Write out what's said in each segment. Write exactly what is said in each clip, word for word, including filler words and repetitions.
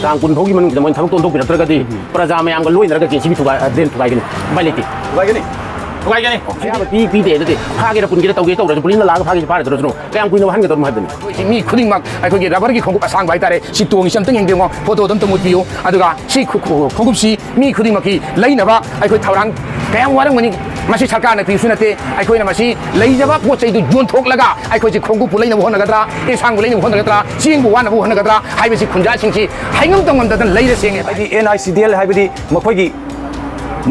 ꯇꯥꯡ ꯀꯨꯟ ꯐꯥꯎꯒꯤ ꯃꯅꯨꯡꯁꯤꯗ ꯃꯣꯏꯅ ꯊꯕꯛꯇꯣ ꯑꯣꯟꯊꯣꯛꯄꯤꯔꯛꯇ꯭ꯔꯒꯗꯤ ꯄ꯭ꯔꯖꯥ ꯃꯌꯥꯝꯒ ꯂꯣꯏꯅꯔꯒ ꯖꯦ ꯁꯤ ꯕꯤ ꯊꯨꯒꯥꯏ-, ꯑ, drain ꯊꯨꯒꯥꯏꯒꯅꯤ꯫ ꯎꯄꯥꯏ ꯂꯩꯇꯦ꯫ ꯊꯨꯒꯥꯏꯒꯅꯤ꯫ ꯊꯨꯒꯥꯏꯒꯅꯤ꯫ ꯑꯌꯥꯕ ꯄꯤ-, ꯄꯤꯗꯦ꯫ ꯑꯗꯨꯗꯤ ꯐꯥꯒꯦꯔꯥ ꯄꯨꯟꯒꯦꯔꯥ ꯇꯧꯒꯦ ꯇꯧꯔꯁꯨ, ꯄꯨꯂꯤꯁꯅ ꯂꯥꯛꯑꯒ ꯐꯥꯒꯦꯁꯨ ꯐꯥꯔꯗ꯭ꯔꯁꯨ ꯀꯌꯥꯝ ꯀꯨꯏꯅ ꯋꯥꯍꯟꯒꯗꯕꯅꯣ ꯍꯥꯏꯕꯅꯤ꯫ ꯑꯩꯈꯣꯏꯁꯤ ꯃꯤ ꯈꯨꯗꯤꯡꯃꯛ ꯑꯩꯈꯣꯏꯒꯤ rubberꯒꯤ ꯈꯣꯡꯎꯞ ꯑꯁꯥꯡꯕ ꯍꯥꯏꯇꯥꯔꯦ, ꯁꯤ ꯇꯣꯡꯉꯤꯁꯤ ꯑꯝꯇꯪ ꯌꯦꯡꯕꯤꯌꯨ꯫ Photoꯗꯣ ꯑꯝꯇ ꯃꯨꯠꯄꯤꯌꯨ꯫ ꯑꯗꯨꯒ ꯁꯤ ꯈꯨ-, ꯈꯨ-, ꯈꯣꯡꯎꯞꯁꯤ ꯃꯤ ꯈꯨꯗꯤꯡꯃꯛꯀꯤ ꯂꯩꯅꯕ ꯑꯩꯈꯣꯏ ꯊꯧꯔꯥꯡ ꯀꯌꯥꯝ ꯋꯥꯔꯝꯒꯅꯤ꯫ ꯃꯁꯤ ꯁꯔꯀꯥꯔꯅ ꯄꯤꯕꯁꯨ ꯅꯠꯇꯦ꯫ ꯑꯩꯈꯣꯏꯅ ꯃꯁꯤ ꯂꯩꯖꯕ ꯄꯣꯠ ꯆꯩꯗꯨ ꯌꯣꯟꯊꯣꯛꯂꯒ ꯑꯩꯈꯣꯏꯁꯤ ꯈꯣꯡꯎꯞꯄꯨ ꯂꯩꯅꯕ ꯍꯣꯠꯅꯒꯗ꯭ꯔꯥ, ꯏꯟꯁꯥꯡꯕꯨ ꯂꯩꯅꯕ ꯍꯣꯠꯅꯒꯗ꯭ꯔꯥ, ꯆꯦꯡꯕꯨ ꯋꯥꯅꯕ ꯍꯣꯠꯅꯒꯗ꯭ꯔꯥ ꯍꯥꯏꯕꯁꯤ ꯈꯨꯟꯖꯥꯁꯤꯡꯁꯤ ꯍꯥꯏꯉꯝ ꯇꯧꯉꯝꯗꯗꯅ ꯂꯩꯔ ꯁꯦꯡꯉꯦ꯫ ꯍꯥꯏꯗꯤ and I C D L ꯍꯥꯏꯕꯗꯤ ꯃꯈꯣꯏꯒꯤ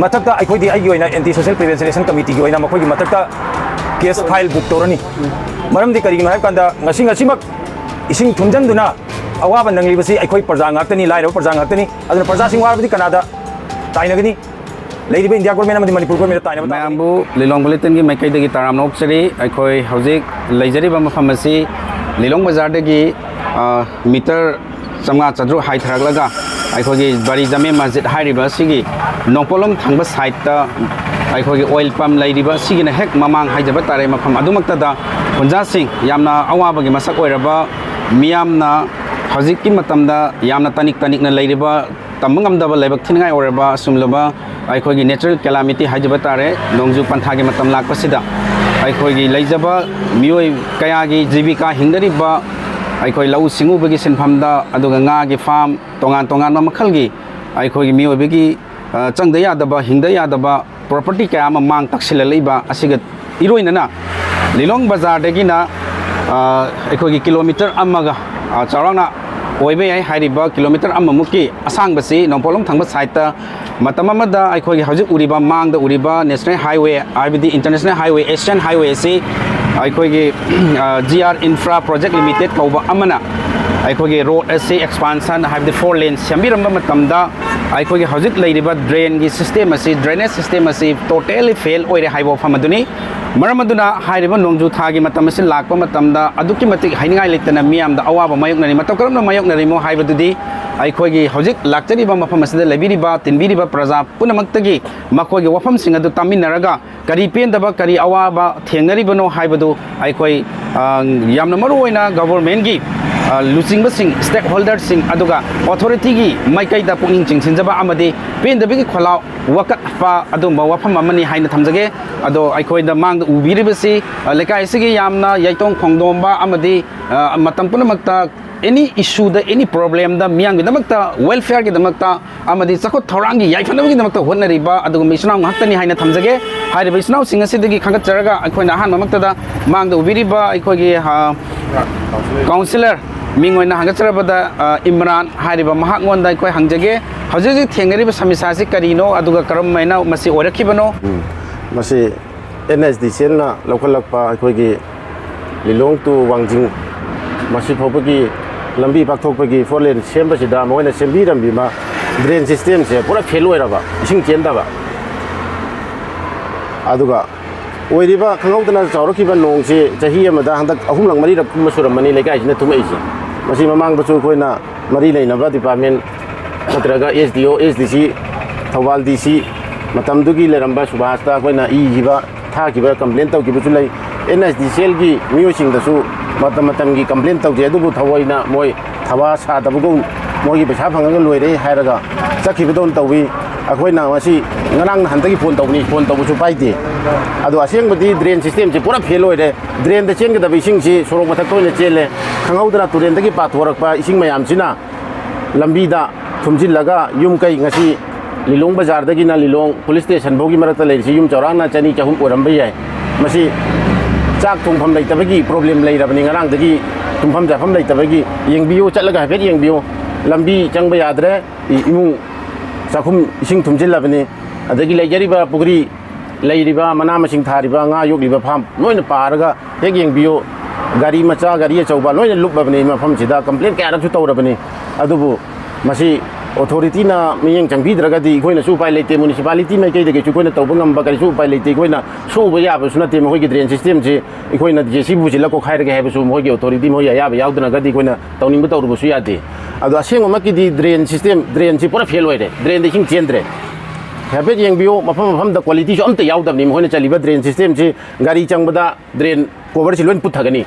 ꯃꯊꯛꯇ ꯑꯩꯈꯣꯏꯗꯤ, ꯑꯩꯒꯤ ꯑꯣꯏꯅ Anti Social Prevention Action Committeeꯒꯤ ꯑꯣꯏꯅ ꯃꯈꯣꯏꯒꯤ ꯃꯊꯛꯇ case file book ꯇꯧꯔꯅꯤ꯫ ꯃꯔꯝꯗꯤ ꯀꯔꯤꯒꯤꯅꯣ ꯍꯥꯏꯕ ꯀꯥꯟꯗ ꯉꯁꯤ ꯉꯁꯤꯃꯛ ꯏꯁꯤꯡ ꯊꯨꯝꯖꯤꯟꯗꯨꯅ ꯑꯋꯥꯕ ꯅꯪꯂꯤꯕꯁꯤ ꯑꯩꯈꯣꯏ ꯄ꯭ꯔꯖꯥ ꯉꯥꯛꯇꯅꯤ, ꯂꯥꯏꯔꯕ ꯄ꯭ꯔꯖꯥ ꯉꯥꯛꯇꯅꯤ꯫ ꯑꯗꯨꯅ ꯄ꯭ꯔꯖꯥꯁꯤꯡ ꯋꯥꯔꯕꯗꯤ ꯀꯅꯥꯗ ꯇꯥꯏꯅꯒꯅꯤ? ꯂꯩꯔꯤꯕ ꯏꯟꯗꯤꯌꯥ ꯒꯣꯔꯃꯦꯟ ꯑꯃꯗꯤ ꯃꯅꯤꯄꯨꯔ ꯒꯣꯔꯃꯦꯟꯗ ꯇꯥꯏꯅꯕ ꯇꯥꯕꯅꯤ꯫ ꯃꯌꯥꯝꯕꯨ ꯂꯤꯂꯣꯡ ꯕꯨꯂꯦꯇꯤꯟꯒꯤ ꯃꯥꯏꯀꯩꯗꯒꯤ ꯇꯔꯥꯝꯅ ꯑꯣꯛꯆꯔꯤ꯫ ꯑꯩꯈꯣꯏ ꯍꯧꯖꯤꯛ ꯂꯩꯖꯔꯤꯕ ꯃꯐꯝ ꯑꯁꯤ ꯂꯤꯂꯣꯡ ꯕꯖꯥꯔꯗꯒꯤ, ꯑ, ꯃꯤꯇꯔ ꯆꯥꯝꯃꯉꯥ ꯆꯥꯇ꯭ꯔꯨꯛ ꯍꯥꯏꯊꯔꯛꯂꯒ ꯑꯩꯈꯣꯏꯒꯤ ꯕꯥꯔꯤ ꯖꯥꯃꯦ ꯃꯁꯖꯤꯗ ꯍꯥꯏꯔꯤꯕ ꯑꯁꯤꯒꯤ ꯅꯣꯡꯄꯣꯛꯂꯣꯝ ꯊꯪꯕ sideꯇ ꯑꯩꯈꯣꯏꯒꯤ oil pump ꯂꯩꯔꯤꯕ ꯑꯁꯤꯒꯤꯅ ꯍꯦꯛ ꯃꯃꯥꯡ ꯍꯥꯏꯖꯕ ꯇꯥꯔꯦ꯫ ꯃꯐꯝ ꯑꯗꯨꯃꯛꯇꯗ ꯈꯨꯟꯖꯥꯁꯤꯡ, ꯌꯥꯝꯅ ꯑꯋꯥꯕꯒꯤ ꯃꯁꯛ ꯑꯣꯏꯔꯕ, ꯃꯤꯌꯥꯝꯅ ꯍꯧꯖꯤꯛꯀꯤ ꯃꯇꯝꯗ ꯌꯥꯝꯅ ꯇꯅꯤꯛ ꯇꯅꯤꯛꯅ ꯂꯩꯔꯤꯕ, ꯇꯝꯕ ꯉꯝꯗꯕ, ꯂꯥꯏꯕꯛ ꯊꯤꯅꯤꯡꯉꯥꯏ ꯑꯣꯏꯔꯕ ꯑꯁꯨꯝꯂꯕ ꯑꯩꯈꯣꯏꯒꯤ natural calamity ꯍꯥꯏꯖꯕ ꯇꯥꯔꯦ, ꯅꯣꯡꯖꯨ ꯄꯟꯊꯥꯒꯤ ꯃꯇꯝ ꯂꯥꯛꯄꯁꯤꯗ ꯑꯩꯈꯣꯏꯒꯤ ꯂꯩꯖꯕ ꯃꯤꯑꯣꯏ ꯀꯌꯥꯒꯤ ꯖꯤꯕꯤꯀꯥ ꯍꯤꯡꯅꯔꯤꯕ, ꯑꯩꯈꯣꯏ ꯂꯧꯎ ꯁꯤꯡꯎꯕꯒꯤ ꯁꯤꯟꯐꯝꯗ, ꯑꯗꯨꯒ ꯉꯥꯒꯤ farm, ꯇꯣꯉꯥꯟ ꯇꯣꯉꯥꯟꯕ ꯃꯈꯜꯒꯤ ꯑꯩꯈꯣꯏꯒꯤ ꯃꯤꯑꯣꯏꯕꯒꯤ, ꯑ, ꯆꯪꯗ ꯌꯥꯗꯕ, ꯍꯤꯡꯗ ꯌꯥꯗꯕ property ꯀꯌꯥ ꯑꯃ ꯃꯥꯡ ꯇꯥꯛꯁꯤꯜꯂꯛꯂꯤꯕ ꯑꯁꯤꯒ ꯏꯔꯣꯏꯅꯅ ꯂꯤꯂꯣꯡ ꯕꯖꯥꯔꯗꯒꯤꯅ, ꯑ, ꯑꯩꯈꯣꯏꯒꯤ ꯀꯤꯂꯣꯃꯤꯇꯔ ꯑꯃꯒ, ꯑ, ꯆꯥꯎꯔꯥꯛꯅ ꯑꯣꯏꯕ ꯌꯥꯏ꯫ ꯍꯥꯏꯔꯤꯕ ꯀꯤꯂꯣꯃꯤꯇꯔ ꯑꯃꯃꯨꯛꯀꯤ ꯑꯁꯥꯡꯕꯁꯤ ꯅꯣꯡꯄꯣꯛꯂꯣꯝ ꯊꯪꯕ sideꯇ ꯃꯇꯝ ꯑꯃꯗ ꯑꯩꯈꯣꯏꯒꯤ ꯍꯧꯖꯤꯛ ꯎꯔꯤꯕ, ꯃꯥꯡꯗ ꯎꯔꯤꯕ national highway, ꯍꯥꯏꯕꯗꯤ international highway, Asian highway ꯑꯁꯤ ꯑꯩꯈꯣꯏꯒꯤ, ꯑ, G R Infra Project Limited ꯀꯧꯕ ꯑꯃꯅ ꯑꯩꯈꯣꯏꯒꯤ road ꯑꯁꯤ expansion, ꯍꯥꯏꯕꯗꯤ four lane ꯁꯦꯝꯕꯤꯔꯝꯕ ꯃꯇꯝꯗ ꯑꯩꯈꯣꯏꯒꯤ ꯍꯧꯖꯤꯛ ꯂꯩꯔꯤꯕ drainꯒꯤ system ꯑꯁꯤ, drainage system ꯑꯁꯤ totally fail ꯑꯣꯏꯔꯦ ꯍꯥꯏꯕ ꯋꯥꯐꯝ ꯑꯗꯨꯅꯤ꯫ ꯃꯔꯝ ꯑꯗꯨꯅ ꯍꯥꯏꯔꯤꯕ ꯅꯣꯡꯖꯨ ꯊꯥꯒꯤ ꯃꯇꯝ ꯑꯁꯤ ꯂꯥꯛꯄ ꯃꯇꯝꯗ ꯑꯗꯨꯛꯀꯤ ꯃꯇꯤꯛ ꯍꯥꯏꯅꯤꯡꯉꯥꯏ ꯂꯩꯇꯅ ꯃꯤꯌꯥꯝꯗ ꯑꯋꯥꯕ ꯃꯥꯌꯣꯛꯅꯔꯤ꯫ ꯃꯇꯧ ꯀꯔꯝꯅ ꯃꯥꯌꯣꯛꯅꯔꯤꯃꯣ ꯍꯥꯏꯕꯗꯨꯗꯤ ꯑꯩꯈꯣꯏꯒꯤ ꯍꯧꯖꯤꯛ ꯂꯥꯛꯆꯔꯤꯕ ꯃꯐꯝ ꯑꯁꯤꯗ ꯂꯩꯕꯤꯔꯤꯕ, ꯇꯤꯟꯕꯤꯔꯤꯕ ꯄ꯭ꯔꯖꯥ ꯄꯨꯝꯅꯃꯛꯇꯒꯤ ꯃꯈꯣꯏꯒꯤ ꯋꯥꯐꯝꯁꯤꯡ ꯑꯗꯨ ꯇꯥꯃꯤꯟꯅꯔꯒ ꯀꯔꯤ ꯄꯦꯟꯗꯕ, ꯀꯔꯤ ꯑꯋꯥꯕ ꯊꯦꯡꯅꯔꯤꯕꯅꯣ ꯍꯥꯏꯕꯗꯨ ꯑꯩꯈꯣꯏ, ꯑ, ꯌꯥꯝꯅ ꯃꯔꯨ ꯑꯣꯏꯅ governmentꯀꯤ, ꯑ, ꯂꯨꯆꯤꯡꯕꯁꯤꯡ, ꯁ꯭ꯇꯦꯛ ꯍꯣꯜꯗꯔꯁꯤꯡ, ꯑꯗꯨꯒ ꯑꯣꯊꯣꯔꯤꯇꯤꯒꯤ ꯃꯥꯏꯀꯩꯗ ꯄꯨꯛꯅꯤꯡ ꯆꯤꯡꯁꯤꯟꯖꯕ ꯑꯃꯗꯤ ꯄꯦꯟꯗꯕꯒꯤ ꯈꯣꯜꯂꯥꯎ ꯋꯥꯀꯠꯄ ꯑꯗꯨꯝꯕ ꯋꯥꯐꯝ ꯑꯃꯅꯤ ꯍꯥꯏꯅ ꯊꯝꯖꯒꯦ꯫ ꯑꯗꯣ ꯑꯩꯈꯣꯏꯗ ꯃꯥꯡꯗ ꯎꯕꯤꯔꯤꯕꯁꯤ, ꯑ, ꯂꯩꯀꯥꯏ ꯑꯁꯤꯒꯤ ꯌꯥꯝꯅ ꯌꯥꯏꯇꯣꯡ ꯈꯣꯡꯗꯣꯝꯕ ꯑꯃꯗꯤ, ꯑ, ꯃꯇꯝ ꯄꯨꯝꯅꯃꯛꯇ ꯑꯦꯅꯤ ꯏꯁꯨꯗ, ꯑꯦꯅꯤ ꯄ꯭ꯔꯣꯕ꯭ꯂꯦꯝꯗ, ꯃꯤꯌꯥꯝꯒꯤꯗꯃꯛꯇ, ꯋꯦꯜꯐꯤꯌꯔꯒꯤꯗꯃꯛꯇ ꯑꯃꯗꯤ ꯆꯥꯎꯈꯠ ꯊꯧꯔꯥꯡꯒꯤ ꯌꯥꯏꯐꯅꯕꯒꯤꯗꯃꯛꯇ ꯍꯣꯠꯅꯔꯤꯕ ꯑꯗꯨꯒꯨꯝꯕ ꯏꯆꯤꯟ ꯏꯅꯥꯎ ꯉꯥꯛꯇꯅꯤ ꯍꯥꯏꯅ ꯊꯝꯖꯒꯦ꯫ ꯍꯥꯏꯔꯤꯕ ꯏꯆꯤꯟ ꯏꯅꯥꯎꯁꯤꯡ ꯑꯁꯤꯗꯒꯤ ꯈꯟꯒꯠꯆꯔꯒ ꯑꯩꯈꯣꯏꯅ ꯑꯍꯥꯟꯕꯃꯛꯇꯗ ꯃꯥꯡꯗ ꯎꯕꯤꯔꯤꯕ ꯑꯩꯈꯣꯏꯒꯤ, ꯑ, ꯀꯥꯎꯟꯁꯤꯂꯔ ꯃꯤꯡ ꯑꯣꯏꯅ ꯍꯪꯒꯠꯆꯔꯕꯗ, ꯑ, ꯏꯝꯔꯥꯟ ꯍꯥꯏꯔꯤꯕ ꯃꯍꯥꯛꯉꯣꯟꯗ ꯑꯩꯈꯣꯏ ꯍꯪꯖꯒꯦ꯫ ꯍꯧꯖꯤꯛ ꯍꯧꯖꯤꯛ ꯊꯦꯡꯅꯔꯤꯕ ꯁꯃꯁ꯭ꯌꯥ ꯑꯁꯤ ꯀꯔꯤꯅꯣ, ꯑꯗꯨꯒ ꯀꯔꯝ ꯍꯥꯏꯅ ꯃꯁꯤ ꯑꯣꯏꯔꯛꯈꯤꯕꯅꯣ? ꯎꯝ, ꯃꯁꯤ ꯑꯦꯟ ꯑꯦꯁ ꯗꯤ ꯁꯤ ꯑꯦꯜꯅ ꯂꯧꯈꯠꯂꯛꯄ ꯑꯩꯈꯣꯏꯒꯤ ꯂꯤꯂꯣꯡ to ꯋꯥꯡꯖꯤꯡ ꯃꯁꯤ ꯐꯥꯎꯕꯒꯤ ꯂꯝꯕꯤ ꯄꯥꯛꯊꯣꯛꯄꯒꯤ ꯐꯣꯔ ꯂꯦꯟ ꯁꯦꯝꯕꯁꯤꯗ ꯃꯈꯣꯏꯅ ꯁꯦꯝꯕꯤꯔꯝꯕꯤꯕ ꯗ꯭ꯔꯦꯟ ꯁꯤꯁꯇꯦꯝꯁꯦ ꯄꯨꯔꯥ ꯐꯦꯜ ꯑꯣꯏꯔꯕ, ꯏꯁꯤꯡ ꯆꯦꯟꯗꯕ꯫ ꯑꯗꯨꯒ ꯑꯣꯏꯔꯤꯕ ꯈꯪꯍꯧꯗꯅ ꯆꯥꯎꯔꯛꯈꯤꯕ ꯅꯣꯡꯁꯤ ꯆꯍꯤ ꯑꯃꯗ ꯍꯟꯗꯛ ꯑꯍꯨꯝꯂꯛ ꯃꯔꯤꯔꯛ ꯀꯨꯝꯕ ꯁꯨꯔꯝꯃꯅꯤ ꯂꯩꯀꯥꯏꯁꯤꯅ ꯊꯨꯝꯃꯛꯏꯁꯦ꯫ ꯃꯁꯤ ꯃꯃꯥꯡꯗꯁꯨ ꯑꯩꯈꯣꯏꯅ ꯃꯔꯤ ꯂꯩꯅꯕ ꯗꯤꯄꯥꯔꯠꯃꯦꯟ ꯅꯠꯇ꯭ꯔꯒ ꯑꯦꯁ ꯗꯤ ꯑꯣ, ꯑꯦꯁ ꯗꯤ ꯁꯤ, ꯊꯧꯕꯥꯜ ꯗꯤ ꯁꯤ, ꯃꯇꯝꯗꯨꯒꯤ ꯂꯩꯔꯝꯕ ꯁꯨꯕꯥꯁꯇ ꯑꯩꯈꯣꯏꯅ ꯏꯈꯤꯕ, ꯊꯥꯈꯤꯕ, ꯀꯝꯄ꯭ꯂꯦꯟ ꯇꯧꯈꯤꯕꯁꯨ ꯂꯩ꯫ ꯑꯦꯟ ꯑꯦꯁ ꯗꯤ ꯁꯤ ꯑꯦꯜꯒꯤ ꯃꯤꯑꯣꯏꯁꯤꯡꯗꯁꯨ ꯃꯇꯝ ꯃꯇꯝꯒꯤ ꯀꯝꯄ꯭ꯂꯦꯟ ꯇꯧꯖꯩ, ꯑꯗꯨꯕꯨ ꯊꯑꯣꯏꯅ ꯃꯣꯏ ꯊꯋꯥ ꯁꯥꯗꯕꯒꯨꯝ, ꯃꯣꯏꯒꯤ ꯄꯩꯁꯥ ꯐꯪꯉꯒ ꯂꯣꯏꯔꯦ ꯍꯥꯏꯔꯒ ꯆꯠꯈꯤꯕꯗꯧꯅ ꯇꯧꯏ꯫ ꯑꯩꯈꯣꯏꯅ ꯉꯁꯤ, ꯉꯔꯥꯡ ꯅꯍꯥꯟꯗꯒꯤ ꯐꯣꯟ ꯇꯧꯕꯅꯤ, ꯐꯣꯟ ꯇꯧꯕꯁꯨ ꯄꯥꯏꯗꯦ꯫ ꯑꯗꯣ ꯑꯁꯦꯡꯕꯗꯤ ꯗ꯭ꯔꯦꯟ ꯁꯤꯁꯇꯦꯝꯁꯦ ꯄꯨꯔꯥ ꯐꯦꯜ ꯑꯣꯏꯔꯦ꯫ ꯗ꯭ꯔꯦꯟꯗ ꯆꯦꯟꯒꯗꯕ ꯏꯁꯤꯡꯁꯤ ꯁꯣꯔꯣꯛ ꯃꯊꯛꯇ ꯑꯣꯏꯅ ꯆꯦꯜꯂꯦ꯫ ꯈꯪꯍꯧꯗꯅ ꯇꯨꯔꯦꯟꯗꯒꯤ ꯄꯥꯊꯣꯔꯛꯄ ꯏꯁꯤꯡ ꯃꯌꯥꯝꯁꯤꯅ ꯂꯝꯕꯤꯗ ꯊꯨꯝꯖꯤꯜꯂꯒ ꯌꯨꯝ ꯀꯩ ꯉꯁꯤ ꯂꯤꯂꯣꯡ ꯕꯖꯥꯔꯗꯒꯤꯅ ꯂꯤꯂꯣꯡ ꯄꯨꯂꯤꯁ ꯁ꯭ꯇꯦꯁꯟ ꯐꯥꯎꯒꯤ ꯃꯔꯛꯇ ꯂꯩꯔꯤꯁꯤ ꯌꯨꯝ ꯆꯥꯎꯔꯥꯛꯅ ꯆꯅꯤ ꯆꯍꯨꯝ ꯑꯣꯏꯔꯝꯕ ꯌꯥꯏ꯫ ꯃꯁꯤ ꯆꯥꯛ ꯊꯣꯡꯐꯝ ꯂꯩꯇꯕꯒꯤ ꯄ꯭ꯔꯣꯕ꯭ꯂꯦꯝ ꯂꯩꯔꯕꯅꯤ, ꯉꯔꯥꯡꯗꯒꯤ ꯇꯨꯝꯐꯝ ꯆꯥꯐꯝ ꯂꯩꯇꯕꯒꯤ꯫ ꯌꯦꯡꯕꯤꯌꯨ, ꯆꯠꯂꯒ ꯍꯥꯏꯐꯦꯠ ꯌꯦꯡꯕꯤꯌꯨ꯫ ꯂꯝꯕꯤ ꯆꯪꯕ ꯌꯥꯗ꯭ꯔꯦ, ꯏ-, ꯏꯃꯨꯡ ꯆꯥꯛꯈꯨꯝ ꯏꯁꯤꯡ ꯊꯨꯝꯖꯤꯜꯂꯕꯅꯤ꯫ ꯑꯗꯒꯤ ꯂꯩꯖꯔꯤꯕ ꯄꯨꯈ꯭ꯔꯤ, ꯂꯩꯔꯤꯕ ꯃꯅꯥ ꯃꯁꯤꯡ ꯊꯥꯔꯤꯕ, ꯉꯥ ꯌꯣꯛꯂꯤꯕ ꯐꯥꯝ ꯂꯣꯏꯅ ꯄꯥꯔꯒ ꯍꯦꯛ ꯌꯦꯡꯕꯤꯌꯨ꯫ ꯒꯥꯔꯤ ꯃꯆꯥ, ꯒꯥꯔꯤ ꯑꯆꯧꯕ ꯂꯣꯏꯅ ꯂꯨꯞꯂꯕꯅꯤ꯫ ꯃꯐꯝꯁꯤꯗ ꯀꯝꯄ꯭ꯂꯦꯟ ꯀꯌꯥꯔꯛꯁꯨ ꯇꯧꯔꯕꯅꯤ꯫ ꯑꯗꯨꯕꯨ ꯃꯁꯤ ꯑꯣꯊꯣꯔꯤꯇꯤꯅ ꯃꯤꯠꯌꯦꯡ ꯆꯪꯕꯤꯗ꯭ꯔꯒꯗꯤ ꯑꯩꯈꯣꯏꯅꯁꯨ ꯎꯄꯥꯏ ꯂꯩꯇꯦ, ꯃ꯭ꯌꯨꯅꯤꯁꯤꯄꯥꯂꯤꯇꯤ ꯃꯥꯏꯀꯩꯗꯒꯤꯁꯨ ꯑꯩꯈꯣꯏꯅ ꯇꯧꯕ ꯉꯝꯕ ꯀꯔꯤꯁꯨ ꯎꯄꯥꯏ ꯂꯩꯇꯦ꯫ ꯑꯩꯈꯣꯏꯅ ꯁꯣꯛꯎꯕ ꯌꯥꯕꯁꯨ ꯅꯠꯇꯦ꯫ ꯃꯈꯣꯏꯒꯤ ꯗ꯭ꯔꯦꯟ ꯁꯤꯁꯇꯦꯝꯁꯤ ꯑꯩꯈꯣꯏꯅ ꯖꯦ ꯁꯤ ꯕꯤ ꯄꯨꯁꯤꯜꯂ ꯀꯣꯛꯈꯥꯏꯔꯒꯦ ꯍꯥꯏꯕꯁꯨ ꯃꯈꯣꯏꯒꯤ ꯑꯣꯊꯣꯔꯤꯇꯤ, ꯃꯈꯣꯏꯒꯤ ꯑꯌꯥꯕ ꯌꯥꯎꯗ꯭ꯔꯒꯗꯤ ꯑꯩꯈꯣꯏꯅ ꯇꯧꯅꯤꯡꯕ ꯇꯧꯔꯨꯕꯁꯨ ꯌꯥꯗꯦ꯫ ꯑꯗꯣ ꯑꯁꯦꯡꯕꯃꯛꯀꯤꯗꯤ ꯗ꯭ꯔꯦꯟ ꯁꯤꯁꯇꯦꯝ, ꯗ꯭ꯔꯦꯟꯁꯤ ꯄꯨꯔꯥ ꯐꯦꯜ ꯑꯣꯏꯔꯦ, ꯗ꯭ꯔꯦꯟꯗ ꯏꯁꯤꯡ ꯆꯦꯟꯗ꯭ꯔꯦ꯫ ꯍꯥꯏꯐꯦꯠ ꯌꯦꯡꯕꯤꯌꯨ, ꯃꯐꯝ ꯃꯐꯝꯗ ꯀ꯭ꯋꯥꯂꯤꯇꯤꯁꯨ ꯑꯝꯇ ꯌꯥꯎꯗꯕꯅꯤ ꯃꯈꯣꯏꯅ ꯆꯜꯂꯤꯕ ꯗ꯭ꯔꯦꯟ ꯁꯤꯁꯇꯦꯝꯁꯤ꯫ ꯒꯥꯔꯤ ꯆꯪꯕꯗ ꯗ꯭ꯔꯦꯟ ꯀꯣꯚꯔꯁꯤ ꯂꯣꯏ ꯄꯨꯊꯒꯅꯤ꯫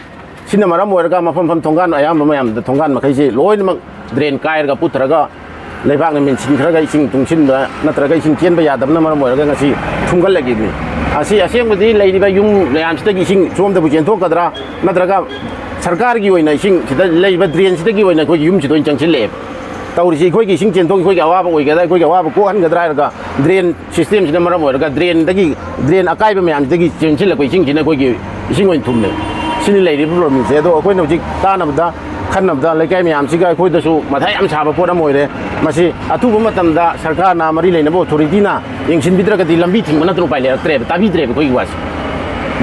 ꯁꯤꯅ ꯃꯔꯝ ꯑꯣꯏꯔꯒ ꯃꯐꯝ ꯃꯐꯝ ꯊꯣꯡꯒꯥꯟ, ꯑꯌꯥꯝꯕ ꯃꯌꯥꯝꯗ ꯊꯣꯡꯒꯥꯟ ꯃꯈꯩꯁꯤ ꯂꯣꯏꯅꯃꯛ ꯗ꯭ꯔꯦꯟ ꯀꯥꯏꯔꯒ ꯄꯨꯊꯔꯒ ꯂꯩꯕꯥꯛꯅ ꯃꯦꯟꯁꯤꯟꯈ꯭ꯔꯒ ꯏꯁꯤꯡ ꯇꯨꯡꯁꯤꯟꯕ ꯅꯠꯇ꯭ꯔꯒ ꯏꯁꯤꯡ ꯆꯦꯟꯕ ꯌꯥꯗꯕꯅ ꯃꯔꯝ ꯑꯣꯏꯔꯒ ꯉꯁꯤ ꯊꯨꯝꯒꯠꯂꯛꯏꯕꯅꯤ꯫ ꯑꯁꯤ ꯑꯁꯦꯡꯕꯗꯤ ꯂꯩꯔꯤꯕ ꯌꯨꯝ ꯃꯌꯥꯝꯁꯤꯗꯒꯤ ꯏꯁꯤꯡ ꯁꯣꯝꯗꯕꯨ ꯆꯦꯟꯊꯣꯛꯀꯗ꯭ꯔꯥ, ꯅꯠꯇ꯭ꯔꯒ ꯁꯔꯀꯥꯔꯒꯤ ꯑꯣꯏꯅ ꯏꯁꯤꯡ ꯁꯤꯗ ꯂꯩꯕ ꯗ꯭ꯔꯦꯟꯁꯤꯗꯒꯤ ꯑꯣꯏꯅ ꯑꯩꯈꯣꯏꯒꯤ ꯌꯨꯝꯁꯤꯗ ꯑꯣꯏꯅ ꯆꯪꯁꯤꯜꯂꯛꯑꯦꯕ꯫ ꯇꯧꯔꯤꯁꯤ ꯑꯩꯈꯣꯏꯒꯤ ꯏꯁꯤꯡ ꯆꯦꯟꯊꯣꯛ, ꯑꯩꯈꯣꯏꯒꯤ ꯑꯋꯥꯕ ꯑꯣꯏꯒꯗ꯭ꯔꯥ, ꯑꯩꯈꯣꯏꯒꯤ ꯑꯋꯥꯕ ꯀꯣꯛꯍꯟꯒꯗ꯭ꯔꯥ ꯍꯥꯏꯔꯒ ꯗ꯭ꯔꯦꯟ ꯁꯤꯁꯇꯦꯝꯁꯤꯅ ꯃꯔꯝ ꯑꯣꯏꯔꯒ ꯗ꯭ꯔꯦꯟꯗꯒꯤ, ꯗ꯭ꯔꯦꯟ ꯑꯀꯥꯏꯕ ꯃꯌꯥꯝꯁꯤꯗꯒꯤ ꯆꯦꯟꯁꯤꯜꯂꯛꯄ ꯏꯁꯤꯡꯁꯤꯅ ꯑꯩꯈꯣꯏꯒꯤ ꯏꯁꯤꯡ ꯑꯣꯏꯅ ꯊꯨꯝꯃꯦ꯫ ꯁꯤꯅꯤ ꯂꯩꯔꯤꯕ ꯄ꯭ꯔꯣꯕ꯭ꯂꯦꯝꯁꯦ꯫ ꯑꯗꯣ ꯑꯩꯈꯣꯏꯅ ꯍꯧꯖꯤꯛ ꯇꯥꯟꯅꯕꯗ, ꯈꯟꯅꯕꯗ ꯂꯩꯀꯥꯏ ꯃꯌꯥꯝꯁꯤꯒ ꯑꯩꯈꯣꯏꯗꯁꯨ ꯃꯊꯥ ꯌꯥꯝ ꯁꯥꯕ ꯄꯣꯠ ꯑꯃ ꯑꯣꯏꯔꯦ꯫ ꯃꯁꯤ ꯑꯊꯨꯕ ꯃꯇꯝꯗ ꯁꯔꯀꯥꯔꯅ, ꯃꯔꯤ ꯂꯩꯅꯕ ꯑꯣꯊꯣꯔꯤꯇꯤꯅ ꯌꯦꯡꯁꯤꯟꯕꯤꯗ꯭ꯔꯒꯗꯤ ꯂꯝꯕꯤ ꯊꯤꯡꯕ ꯅꯠꯇꯅ ꯎꯄꯥꯏ ꯂꯩꯔꯛꯇ꯭ꯔꯦꯕ, ꯇꯥꯕꯤꯗ꯭ꯔꯦꯕ ꯑꯩꯈꯣꯏꯒꯤ ꯋꯥꯁꯦ꯫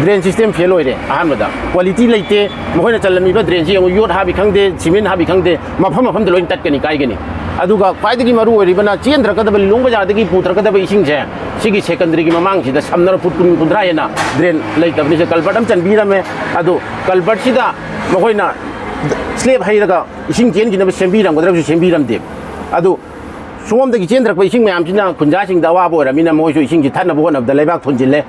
ꯗ꯭ꯔꯦꯟ ꯁꯤꯁꯇꯦꯝ ꯐꯦꯜ ꯑꯣꯏꯔꯦ꯫ ꯑꯍꯥꯟꯕꯗ ꯀ꯭ꯋꯥꯂꯤꯇꯤ ꯂꯩꯇꯦ꯫ ꯃꯈꯣꯏꯅ ꯆꯜꯂꯝꯃꯤꯕ ꯗ꯭ꯔꯦꯟꯁꯤ ꯌꯦꯡꯉꯨ, ꯌꯣꯠ ꯍꯥꯞꯄꯤ ꯈꯪꯗꯦ, ꯁꯤꯃꯦꯟ ꯍꯥꯞꯄꯤ ꯈꯪꯗꯦ, ꯃꯐꯝ ꯃꯐꯝꯗ ꯂꯣꯏꯅ ꯇꯠꯀꯅꯤ, ꯀꯥꯏꯒꯅꯤ꯫ ꯑꯗꯨꯒ ꯈ꯭ꯋꯥꯏꯗꯒꯤ ꯃꯔꯨ ꯑꯣꯏꯔꯤꯕꯅ ꯆꯦꯟꯊꯔꯛꯀꯗꯕ ꯂꯤꯂꯣꯡ ꯕꯖꯥꯔꯗꯒꯤ ꯄꯨꯊꯔꯛꯀꯗꯕ ꯏꯁꯤꯡꯁꯦ ꯁꯤꯒꯤ ꯁꯦꯀꯟꯗꯔꯤꯒꯤ ꯃꯃꯥꯡꯁꯤꯗ ꯁꯝꯅꯔ ꯐꯨꯠ ꯀꯨꯟ, ꯀꯨꯟꯊ꯭ꯔꯥ ꯍꯦꯟꯅ ꯗ꯭ꯔꯦꯟ ꯂꯩꯇꯕꯅꯤ꯫ ꯁꯦ ꯀꯜꯚꯔꯠ ꯑꯃ ꯆꯟꯕꯤꯔꯝꯃꯦ꯫ ꯑꯗꯨ ꯀꯜꯚꯔꯠꯁꯤꯗ ꯃꯈꯣꯏꯅ ꯁ꯭ꯂꯦꯕ ꯍꯩꯔꯒ ꯏꯁꯤꯡ ꯆꯦꯟꯈꯤꯅꯕ ꯁꯦꯝꯕꯤꯔꯝꯒꯗ꯭ꯔꯕꯁꯨ ꯁꯦꯝꯕꯤꯔꯝꯗꯦ꯫ ꯑꯗꯨ ꯁꯣꯝꯗꯒꯤ ꯆꯦꯟꯊꯔꯛꯄ ꯏꯁꯤꯡ ꯃꯌꯥꯝꯁꯤꯅ ꯈꯨꯟꯖꯥꯁꯤꯡꯗ ꯑꯋꯥꯕ ꯑꯣꯏꯔꯝꯃꯤꯅ ꯃꯣꯏꯁꯨ ꯏꯁꯤꯡꯁꯤ ꯊꯠꯅꯕ ꯍꯣꯠꯅꯕꯗ ꯂꯩꯕꯥꯛ ꯊꯣꯟꯖꯤꯜꯂꯦ꯫